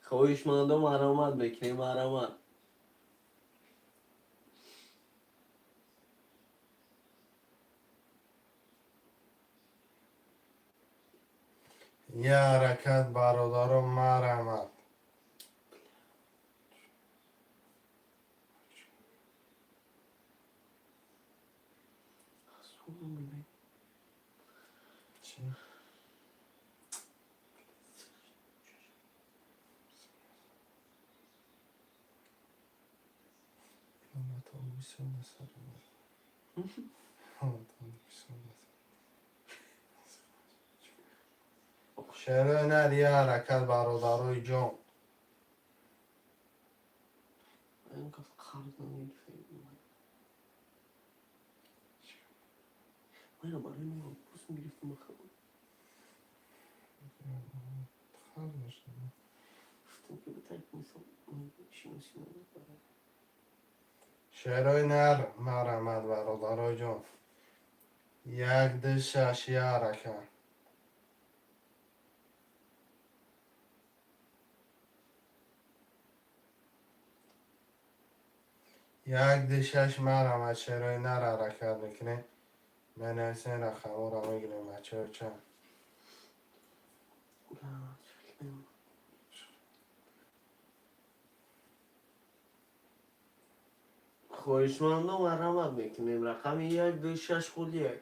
Хоҳишмандо, марҳамат мекунем, марҳамат. Я ҳаракат, бародаро, марҳамат. Чӣ? Шерои нар, я ҳаракат, бародарои ҷон. Инқадр қарз намегирифтем. Майра барои мо пус мегирифтем ахо. Гуфтем ки битак мисол шиносӣ надорад. Шерои нар, марҳамат, бародарои ҷон. 1, 2, 6, я ҳаракат. 1, 2, 6, марҳамат, шерои нар, ҳаракат мекунем. Менависем, рақамҳоро мегирем, бачаҳо, чанд. Ла, Хоҳишмандо, марҳамат мекунем. Рақами як, ду, шаш, худ як.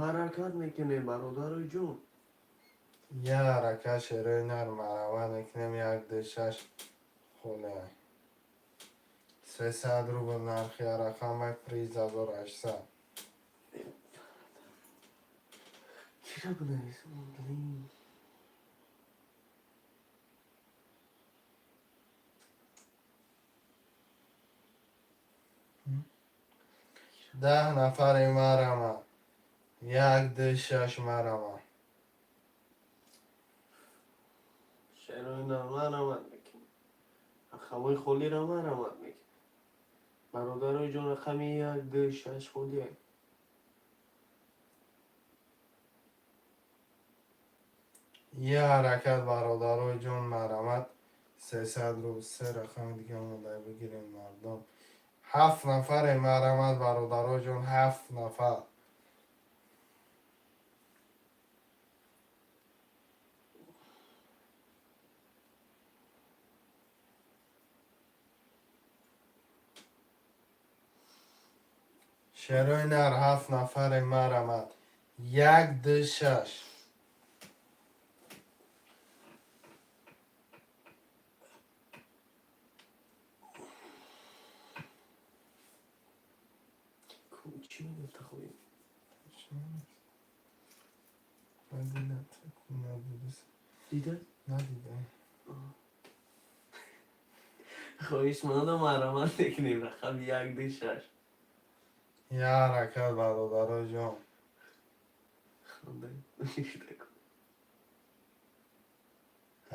Ҳаракат мекунем, бародарои ҷон. Я ҳаракат, шерои нар, марҳамат мекунем, 1, 2, 6, холе. 300 рубл нархи рақамак, приз 1800. Кира бинависам? Блин. 10 нафаре марама. 1, 2, 6 марама. Шерои нар марамат мекунем. Рақамҳои холиро марамат мекунем. Бародарои ҷон, рақами 1, 2, 6 холия. Як ҳаракат, бародарои ҷон, марамат. 300 рубл, се рақами дига монда, бигирем, мардум. Ҳафт нафаре, марамат, бародарои ҷон, ҳафт нафар. Шерои нар, ҳафт нафаре, марамат. 1, 2, 6. Чӣ мегуфта хоҳӣ? Надидам. Дида? Надидам. Хоҳиш манда, марамат мекунем рақами 1, 2, 6. Як ҳаракат, бародарои ҷон. Ханда.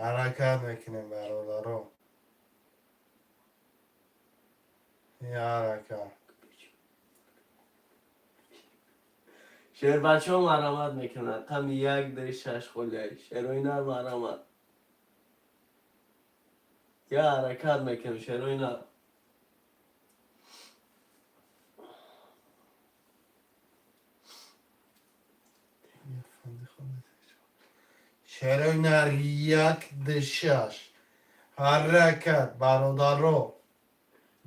Ҳаракат мекунем, бародаро. Як ҳаракат. Шербачаҳо марамат мекунанд. Рақами 1, 2, 6 холия. Шерои нар, марамат. Як ҳаракат мекунем, шерои нар. Шерои нар, 1, 2, 6. Ҳаракат, бародаро.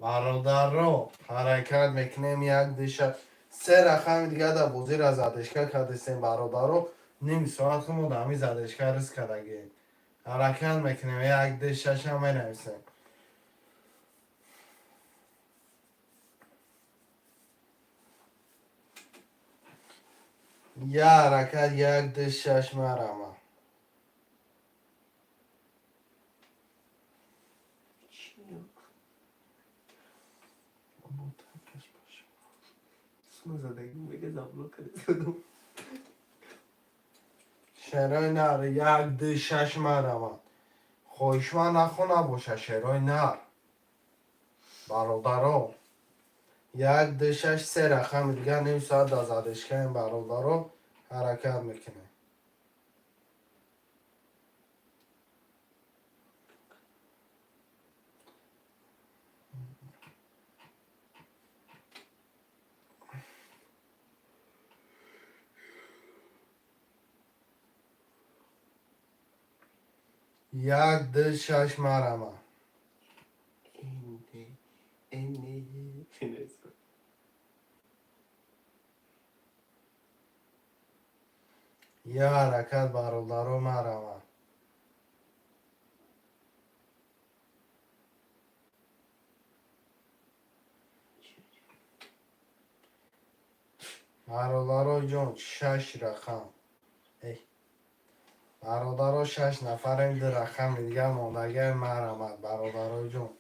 Бародаро, ҳаракат мекунем, 1, 2, 6. Се рақами дига дар бозиро задержка кардестем, бародаро. Ним соат хумо дар ҳамин задержка риск кардагием. Ҳаракат мекунем, 1, 2, 6 ам менависем. Як ҳаракат, 1, 2, 6, марама. Чӣ? Задагӣ мега заблок кардам. Шерои нар, 1, 2, 6, марама. Хоҳишманд нахона боша, шерои нар. Бародаро. 1, 2, 6, се рақами дига, ним соат дар задержкаем, бародаро, ҳаракат мекунем. 1, 2, 6, марама. Н, Н, Як ҳаракат, бародаро, марама. Бародаро ҷон, шаш рақам. Эй. Бародаро, шаш нафарем, ду рақами дига мондагиа, марамат, бародаро ҷон.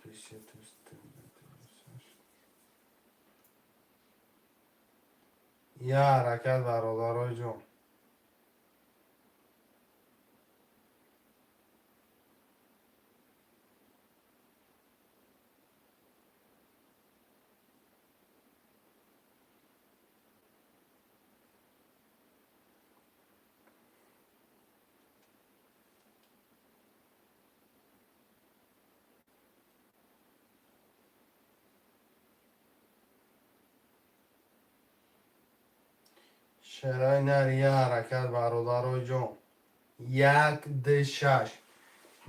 3, Як ҳаракат, бародаро ҷон. Шерои нар, як ҳаракат, бародарои ҷон. 1, 2, 6.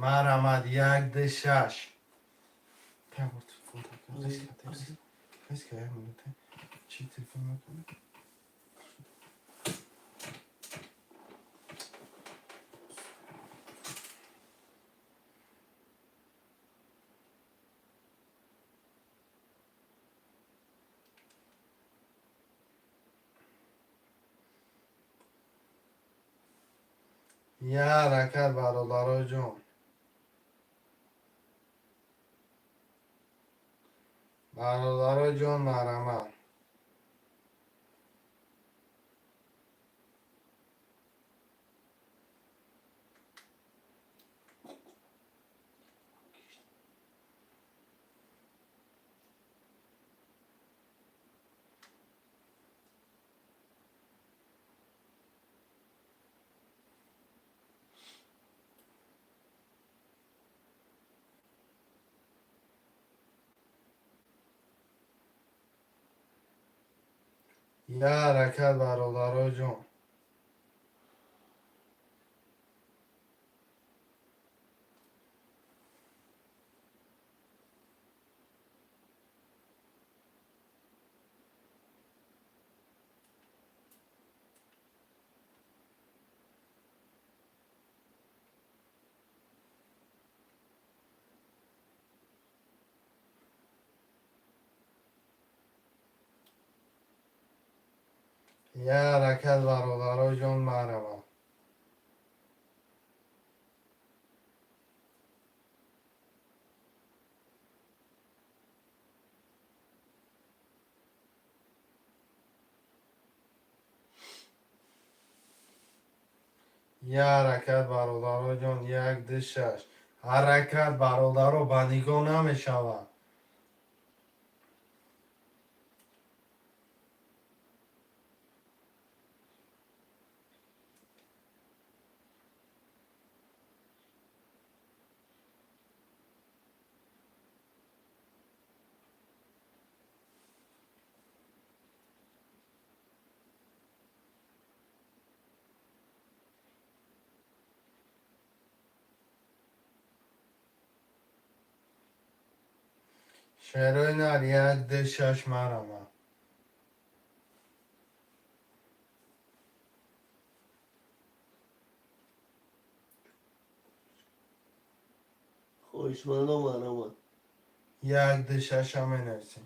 Марамат, 1, 2, 6. Як бор телефон так. Резко, як минута. Чӣ телефон накунӣ? Як ҳаракат, бародарои ҷон. Бародарои ҷон, марҳамат. Як ҳаракат, бародаро ҷон. Як ҳаракат, бародаро ҷон, марҳамат. Як ҳаракат, бародаро ҷон, як, ду, шаш. Ҳаракат, бародаро, ба нигоҳ намешавад. Шерои нар, як, ду, шаш, марҳамат. Хоҳишмандо, марҳамат. Як, ду, шаша менависем.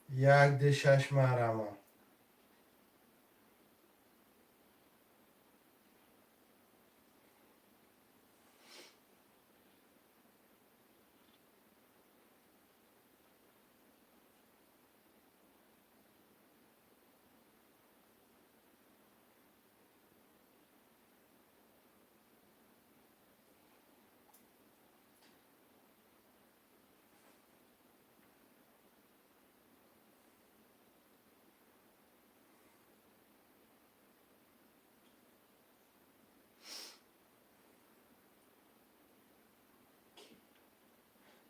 Як, ду, шаш, марҳамат.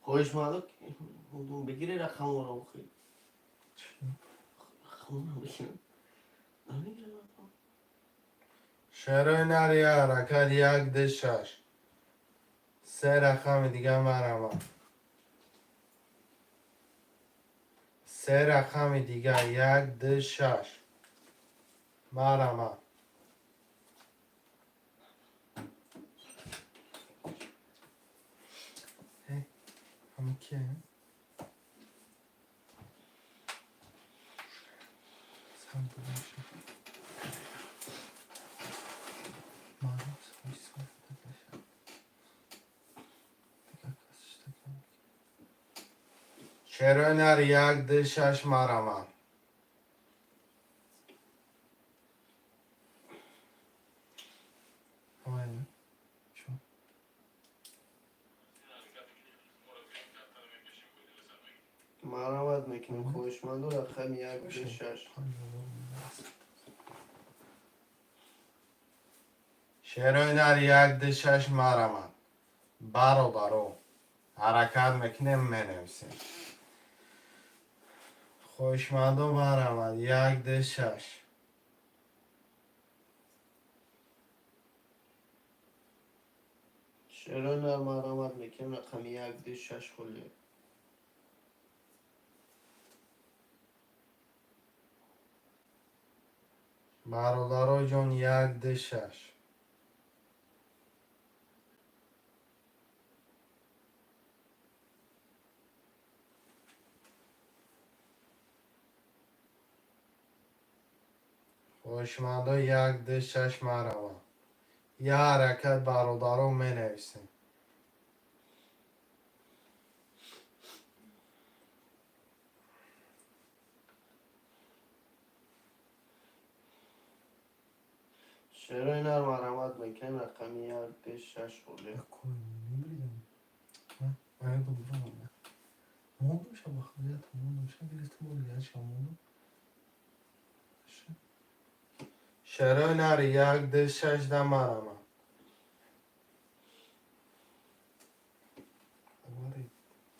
Хоҳишмандо, бигире рақаморо охи. Рақаморо бигирам. Намегирам рақам. Шерои нар, як ҳаракат, як, ду, шаш. Се рақами дига, марҳамат. Се рақами дига, як, ду, шаш. Марҳамат. Ҳама кия? Сам бошад. Маълум свойства бошад. Дигар кас иштирок намекунад. Шерои нар, як, ду, шаш, марҳамат. Ҳамаи чо? Марҳамат мекунем, хоҳишмандо, рақами як, ду, шаш. Шерои нар, як, ду, шаш, марҳамат. Бародаро, ҳаракат мекунем, менависем. Хоҳишмандо, марҳамат, як, ду, шаш. Шерои нар, марҳамат мекунем, рақами як, ду, шаш, холия. Бародаро ҷон, як, ду, шаш. Хоҳишмандо, як, ду, шаш, марҳамат. Як ҳаракат, бародаро, менависем. Шерои нар, марҳамат мекунем, рақами як, ду, шаш, холия. Мондум ша, ба худоят мондум ша, гирифтам, дигарша мондум. Шерои нар, як, ду, шаш, да, марҳамат.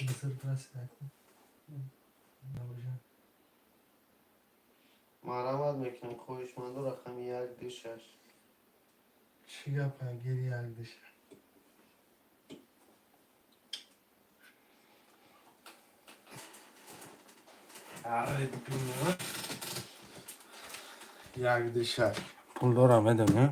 Бузург расида ку. Набошад. Марҳамат мекунем, хоҳишманду, рақами як, ду, шаш. Чӣ гапа, гири як диша. Як диша. Пул дорам, медонӣ?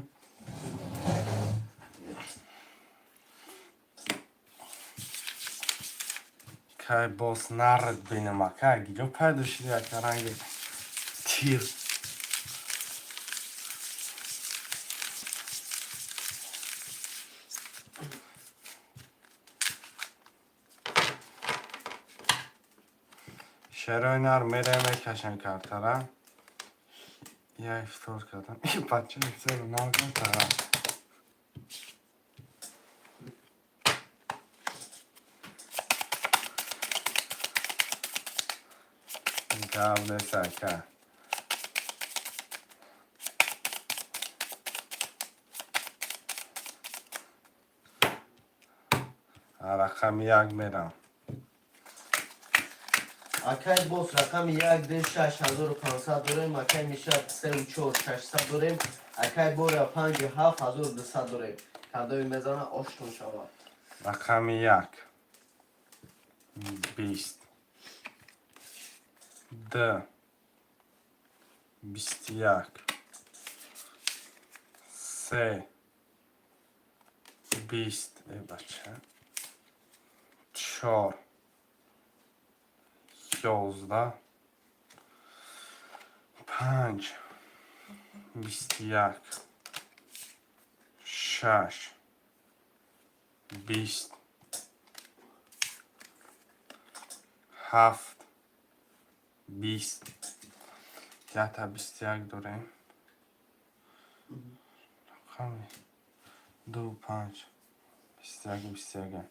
Кай боз нард бинам, ака, гиҷо пайдо шуди, ака, ранги тир. Шерои нар мерем, мекашем картара. Я ифтор кардам. И бача целу наган тара. Гап нест, ака. Рақами як мерам. Акай боз, рақами як, ду, шаш, 1500 дорем. Акай Миша, сеу чор, 600 дорем. Акай Боря, панҷи ҳафт, 1200 дорем. Кадои мезана, оштон шавад. Рақами як. 20. Д. 21. Се. 20. Э, бача. Чор. 11. Панҷ. 21. Шаш. 20. Ҳафт. 20. Якта 21 дорем. Рақами ду, панҷ. 21, 21.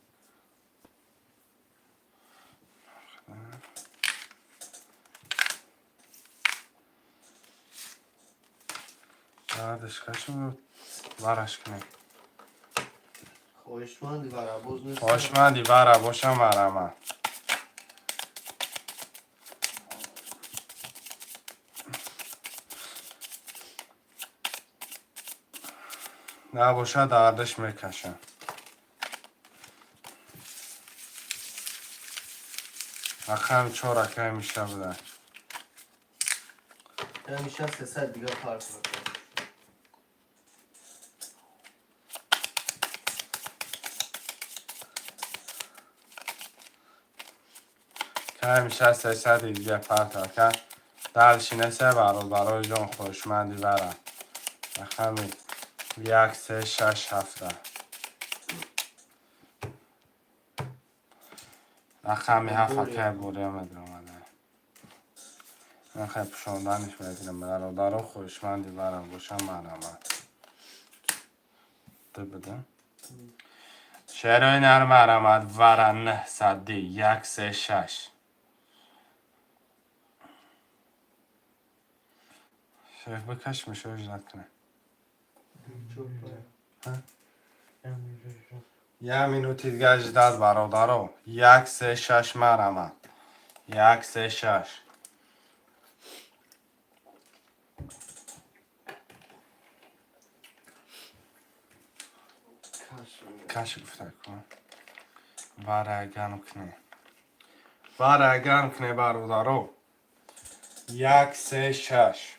Баъдаш кашм вараш кунем. Хоҳишманди варабоз нест. Хоҳишманди вара бошам, марама. Набошад, дардаш мекашам. Рақами чор, акай Миша, буда. Акай Миша, 300 дига фарқ мекунад. Кай Миша, 300 дига фарқ, ака. Дальше несе, бародарои ҷон, хоҳишманди вара. Рақами як, се, шаш, ҳафта. Рақами ҳафт, акай Бория медаромада. Ман хай пӯшонданиш мегирам, бародаро, хоҳишманди вара бошам, марҳамат. Ду буда. Шерои нар, марҳамат, вара нӯҳсади як, се, шаш. Шеф, бикаш, мешо ждать кунем. Як минути дига ждать, бародаро. Як, се, шаш, марҳамат. Як, се, шаш. Каш гуфта кун. Вара гарм кунем. Вара гарм кунем, бародаро. Як, се, шаш.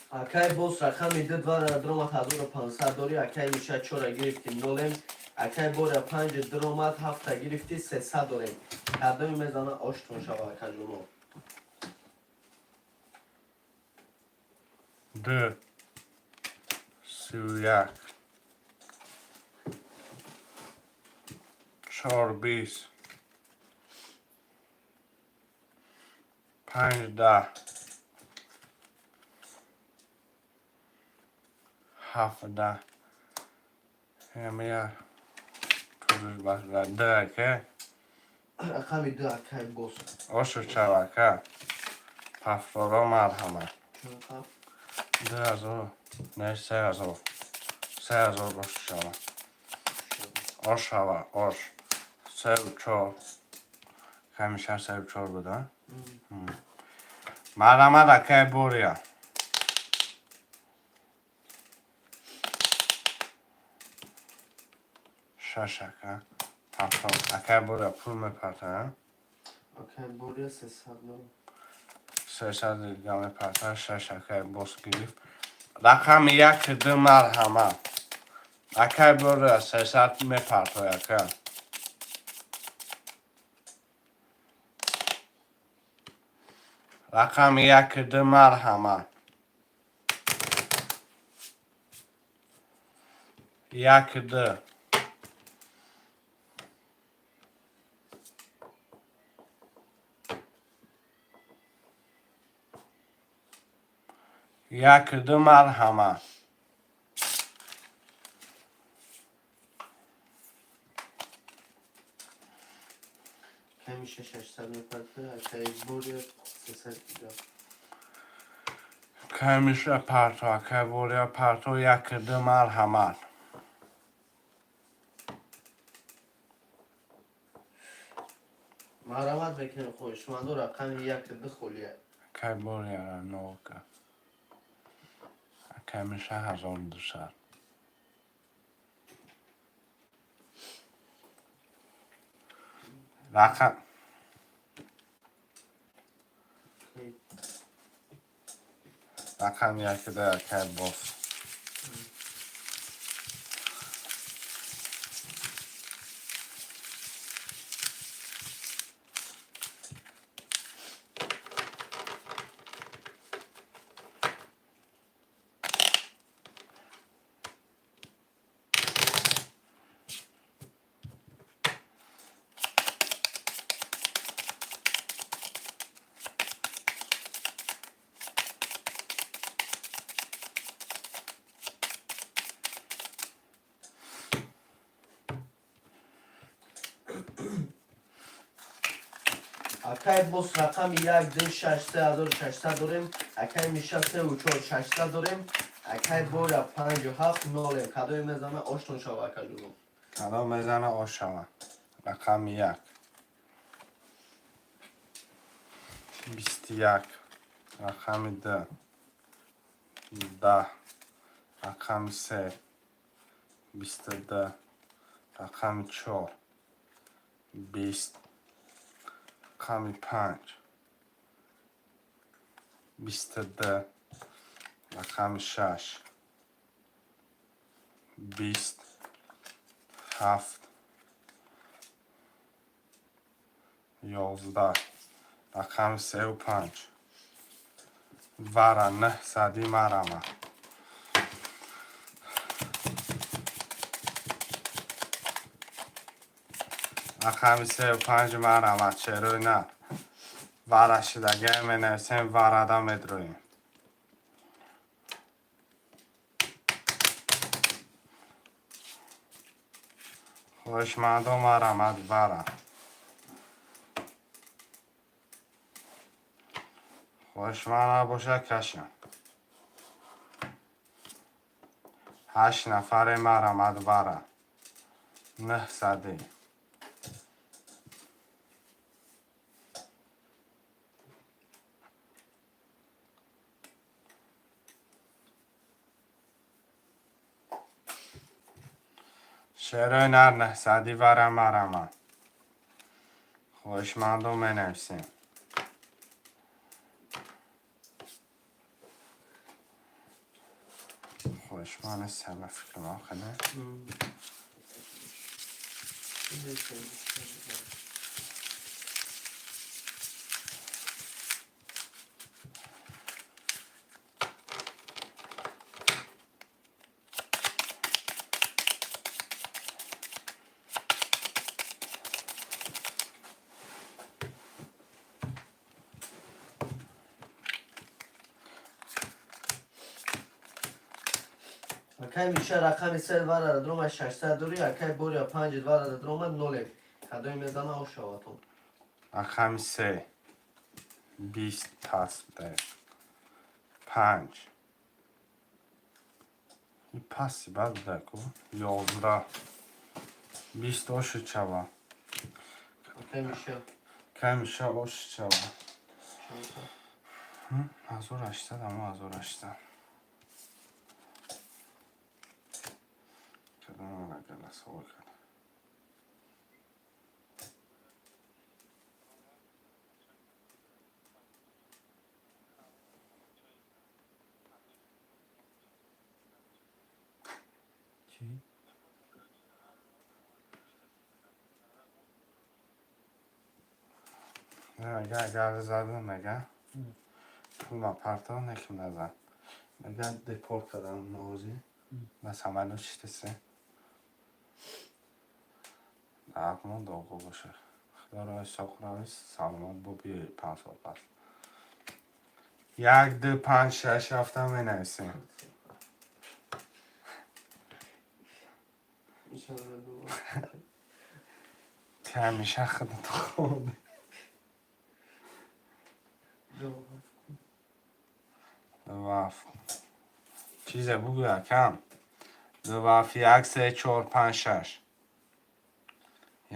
Акай боз, рақами ду двара дромад, 1500 дори. Акай Миша, чора гирифти, нолем. Акай Боря, панҷ дромад, ҳафта гирифти, 300 дорем. Кадоми мезана, оштон шава, акаҷуно. Ду. 31. Чор, 20. Панҷ, 10. Ҳафт, 10. Ҳамия. Ду, ака. Рақами ду, акай Бос. Ошу чавака. Пафроро марҳамат. Чанд? 2000. Не, 3000. 3000 ош шава. Ош шава, ош. Севу чор. Ҳамеша севу чор буда. Марҳамат, акай Боря. Шаш, ака. Пафро. Акай Боря пул мепарта. Акай Боря 300 нол. 300 дига мепарта. Шаш, акай Бос гирифт. Рақами як, ду, марҳамат. Акай Боря 300 мепартой, ака. Рақами як, ду, марҳамат. Як, ду. Як, ду, марҳамат. Ками 600 мепарта, акай Боря 300 дига. Камиша парто, акай Боря парто, як, ду, марҳамат. Марҳамат мекунем, хоҳишманду, рақами як, ду холия. Акай Боряра нолка. Акай Миша 1200. Рақам рақами як, ду, акай Бос. Акай Бос рақами як, ду, шаш, 3600 дорем. Акай Миша сеу чор, 600 дорем. Акай Боря панҷу ҳафт, нолем. Кадоме мезана, оштон шава, акаҷуно. Кадом мезана, ош шава. Рақами як. 21. Рақами ду. 10. Рақами се. 22. Рақами чор. 20. Рақами панҷ. 22. Рақами шаш. 20. Ҳафт. 11. Рақами сеу панҷ. Вара 900 марама. Рақами сеу панҷ марама, черои на. Вара шидагия менависем, варада медроем. Хоҳишмандо, марамад, вара. Хоҳишманд набошад, кашам. Ҳашт нафаре, марамад, вара. 900. Шерои нар 900 вара марама. Хоҳишмандо, менависем. Хоҳишманд нестам, ба фикри ман хеле. Акай Миша рақами се варада дрома, 600 дори. Акай Боря панҷ варада дрома, нолем. Кадоме мезана, ошаватон. Рақами се, 20 паст буда. Панҷ. И пасти бад буда ку. 11. 20 ошид шава. Акай Миша. Кай Миша ошид шава. Чанд? 1800, ама 1800. Кадом голосовой кард? Чӣ? Мега, агар задам, мега, пулма партов неким назад. Мега, депорт кардам нози. На самолёт шитесе. Даҳмон доғо боша. Худоро соқравис, саломат бо биёй 5 сол пас. Як, ду, панҷ, шаш ҳафта менависем. Миша ду. Ти ҳамеша худат хӯрдӣ. Ду. Ду ҳафт. Чизе бугӯ, акам. Ду ҳафт, як, се, чор, панҷ, шаш.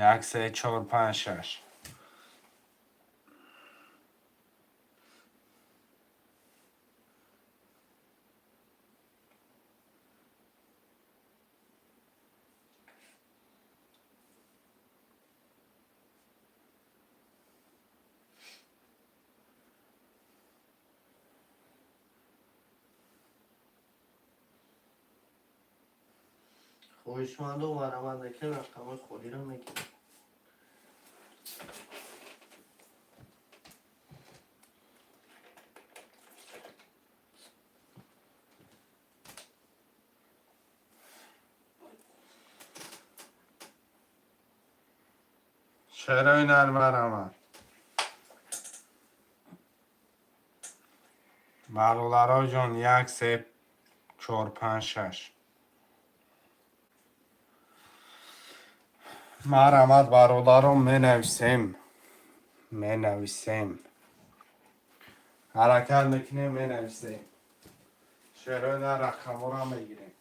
Як, се, чор, панҷ, шаш. Хоҳишмандо, марамад мекунем, рақамҳои холиро мегирем. Шерои нар, марамад. Бародаро ҷон, як, се, чор, панҷ, шаш. Марамад, бародарон, менависем. Менависем. Ҳаракат мекунем, менависем. Шерои нар рақамҳоро мегирем.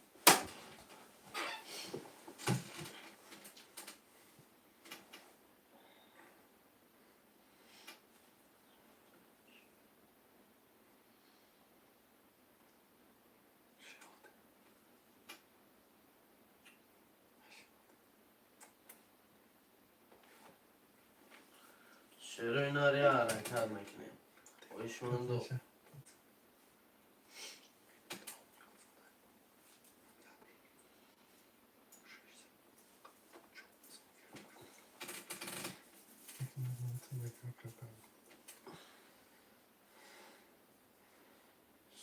Шерои нар, я ҳаракат мекунем. Хоҳишмандо.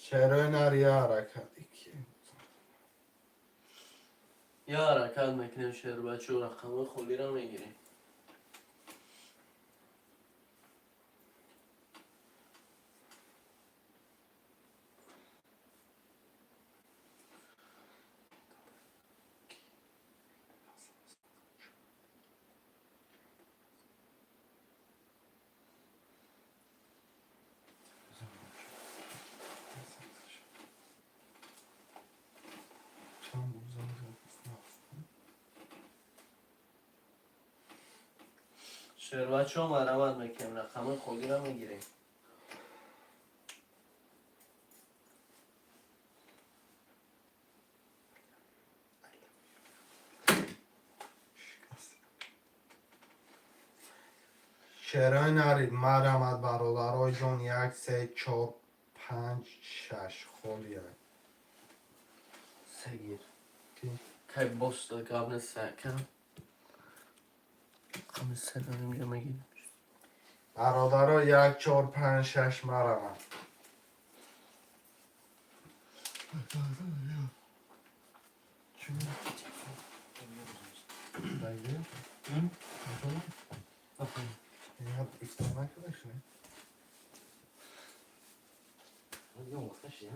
Шерои нар, я ҳаракат. Я ҳаракат мекунем, шербачо, рақамҳои холиро мегирем. Чанд бузан? Шербачо, марамат мекунем, рақамҳои холиро мегирем. Шерои нарид, марамад, бародарои ҷон, як, се, чор, панҷ, шаш холия. Сегир. Ки? Кай боста гап нест, акам. Рақами се дорем, ҷо мегирем. Бародаро, як, чор, панҷ, шаш, марамад. Чӣ? Дайди? Ифтор накардаш, не? Ё гуфташи, а?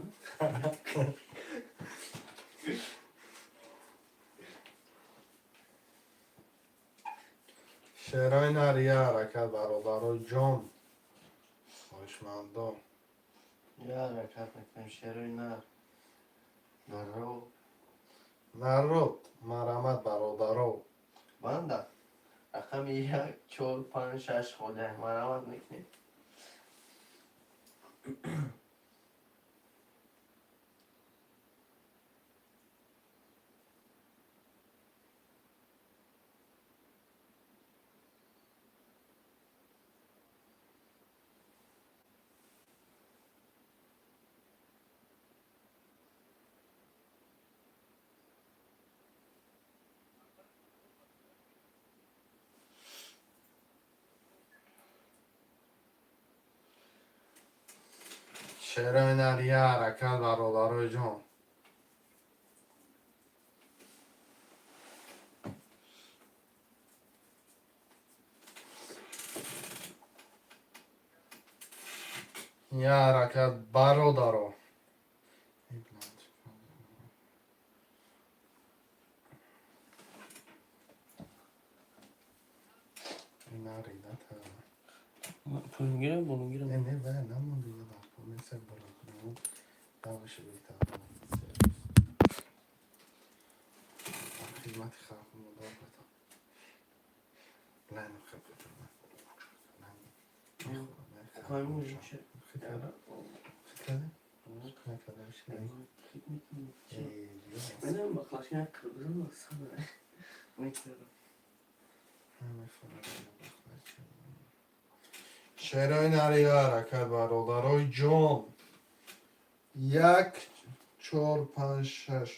Шерои нар, я ҳаракат, бародарои ҷон, хоҳишмандо. Я ҳаракат мекунем, шерои нар. Нарро. Народ, марҳамат, бародаро. Банда. Рақами як, чор, панҷ, шаш холия. Марҳамат мекунем. Шерои нар, я ҳаракат, бародарои ҷон. Я ҳаракат, бародаро. Пулгирам, булгирам. Не, не, бая намон дига, дар помесак боло даваши беҳтар. Дар хизмати халқ модар бата. Лайно хаб. Қаймон чӣ? Менам бақлашка қирғизам сана. Мекардам. Шерои нари, я ҳаракат, бародарои ҷон. Як, чор, панҷ, шаш,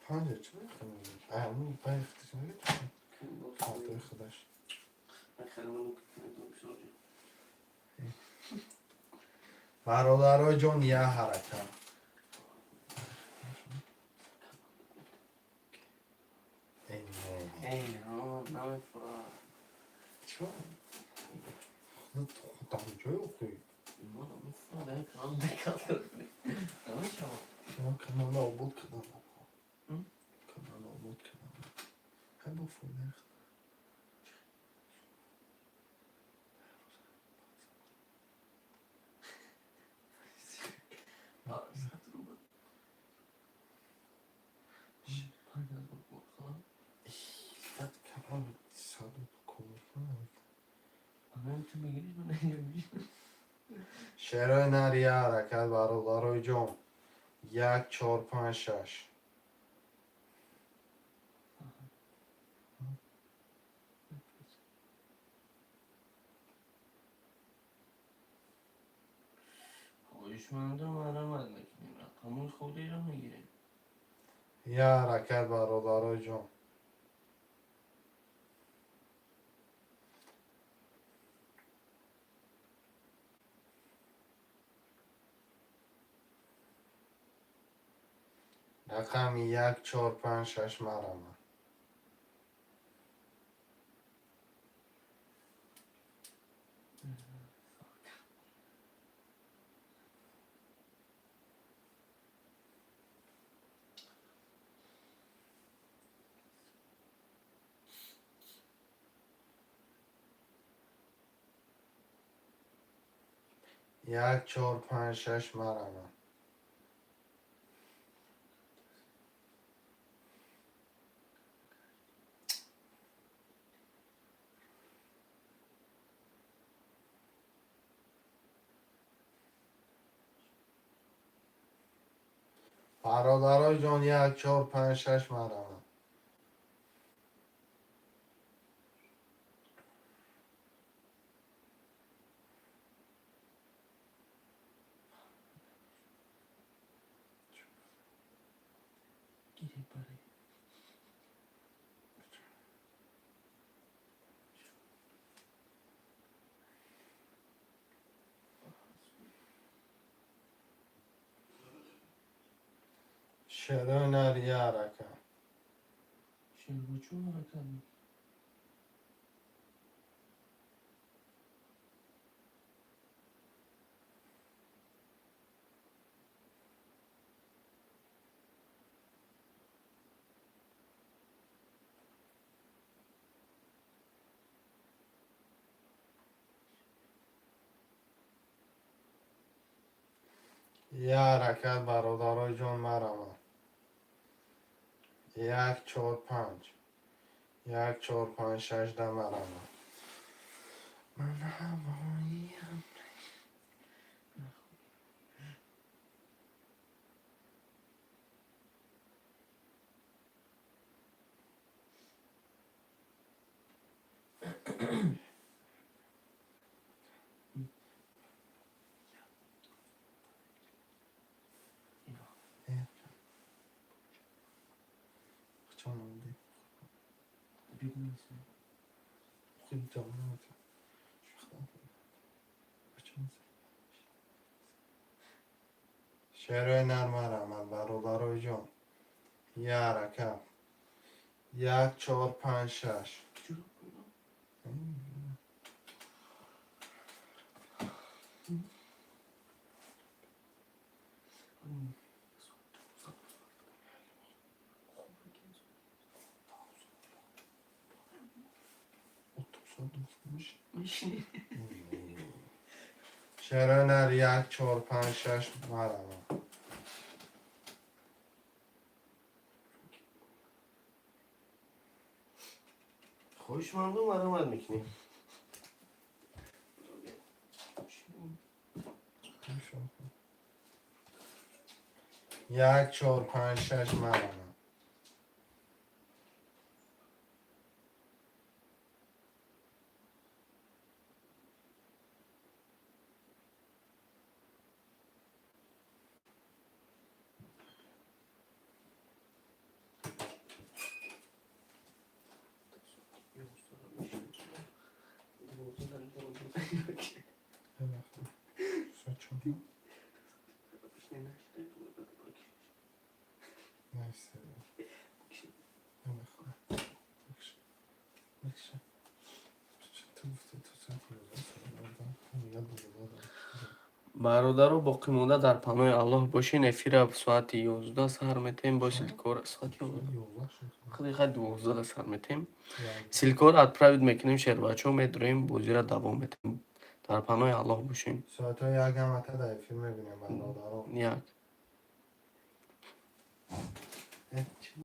панҷ. Чӣ мехонам? Панҷ худаш худаш. Бародарои ҷон, я ҳаракат. Эй, намефура. Чӣ? Ҷой охӯй. Намефура, дар канал декатор. Намешавад. Канала обод кардам. Канала обод кардам. Ҳай, бо фоидаи. 100 рубл. 5000 бохалам. Канал саду кор. Ана ту мегириш, ман намегирам. Шерои нар, я ҳаракат, бародарои ҷон. Як, чор, панҷ, шаш. Хоҳишмандо, марҳамат мекунем. Рақамои холиро мегирем. Я ҳаракат, бародарои ҷон. Рақами як, чор, панҷ, шаш, марҳамат. Як, чор, панҷ, шаш, марҳамат. Бародарои ҷон, як, чор, панҷ, шаш, марҳамат. Гире баре. Шерои нар, я ҳаракат. Шербочу ҳаракат мекунем. Я ҳаракат, бародарои ҷон, марамад. Як, чор, панҷ. Як, чор, панҷ, шаш да марамад. Ман ҳавоиям. Чон омадӣ? Бигнисем. Худ ҷавон намекунад. Чон. Шерои нар, марамад, бародарои ҷон. Я ҳаракат. Як, чор, панҷ, шаш. Мишини. Шерои нар, як, чор, панҷ, шаш, марамад. Хоҳиш мардум, марамад мекунем. Як, чор, панҷ, шаш, марамад. Чон. Найсе. Бикши. Ту гуфти, ту соати 11. Бародаро боқимонда, дар паноҳи Аллоҳ бошен. Эфира соати 11 сар метем, бо ссылкора соати 11 шуд. Хай, 12 сар метем, ссылкора отправить мекунем, шербачо медроем, бозира давом метем. Дар паноҳи Аллоҳ бошем. Соатҳои 1 ҳамата дар эфир мебинем, бародаро. Як.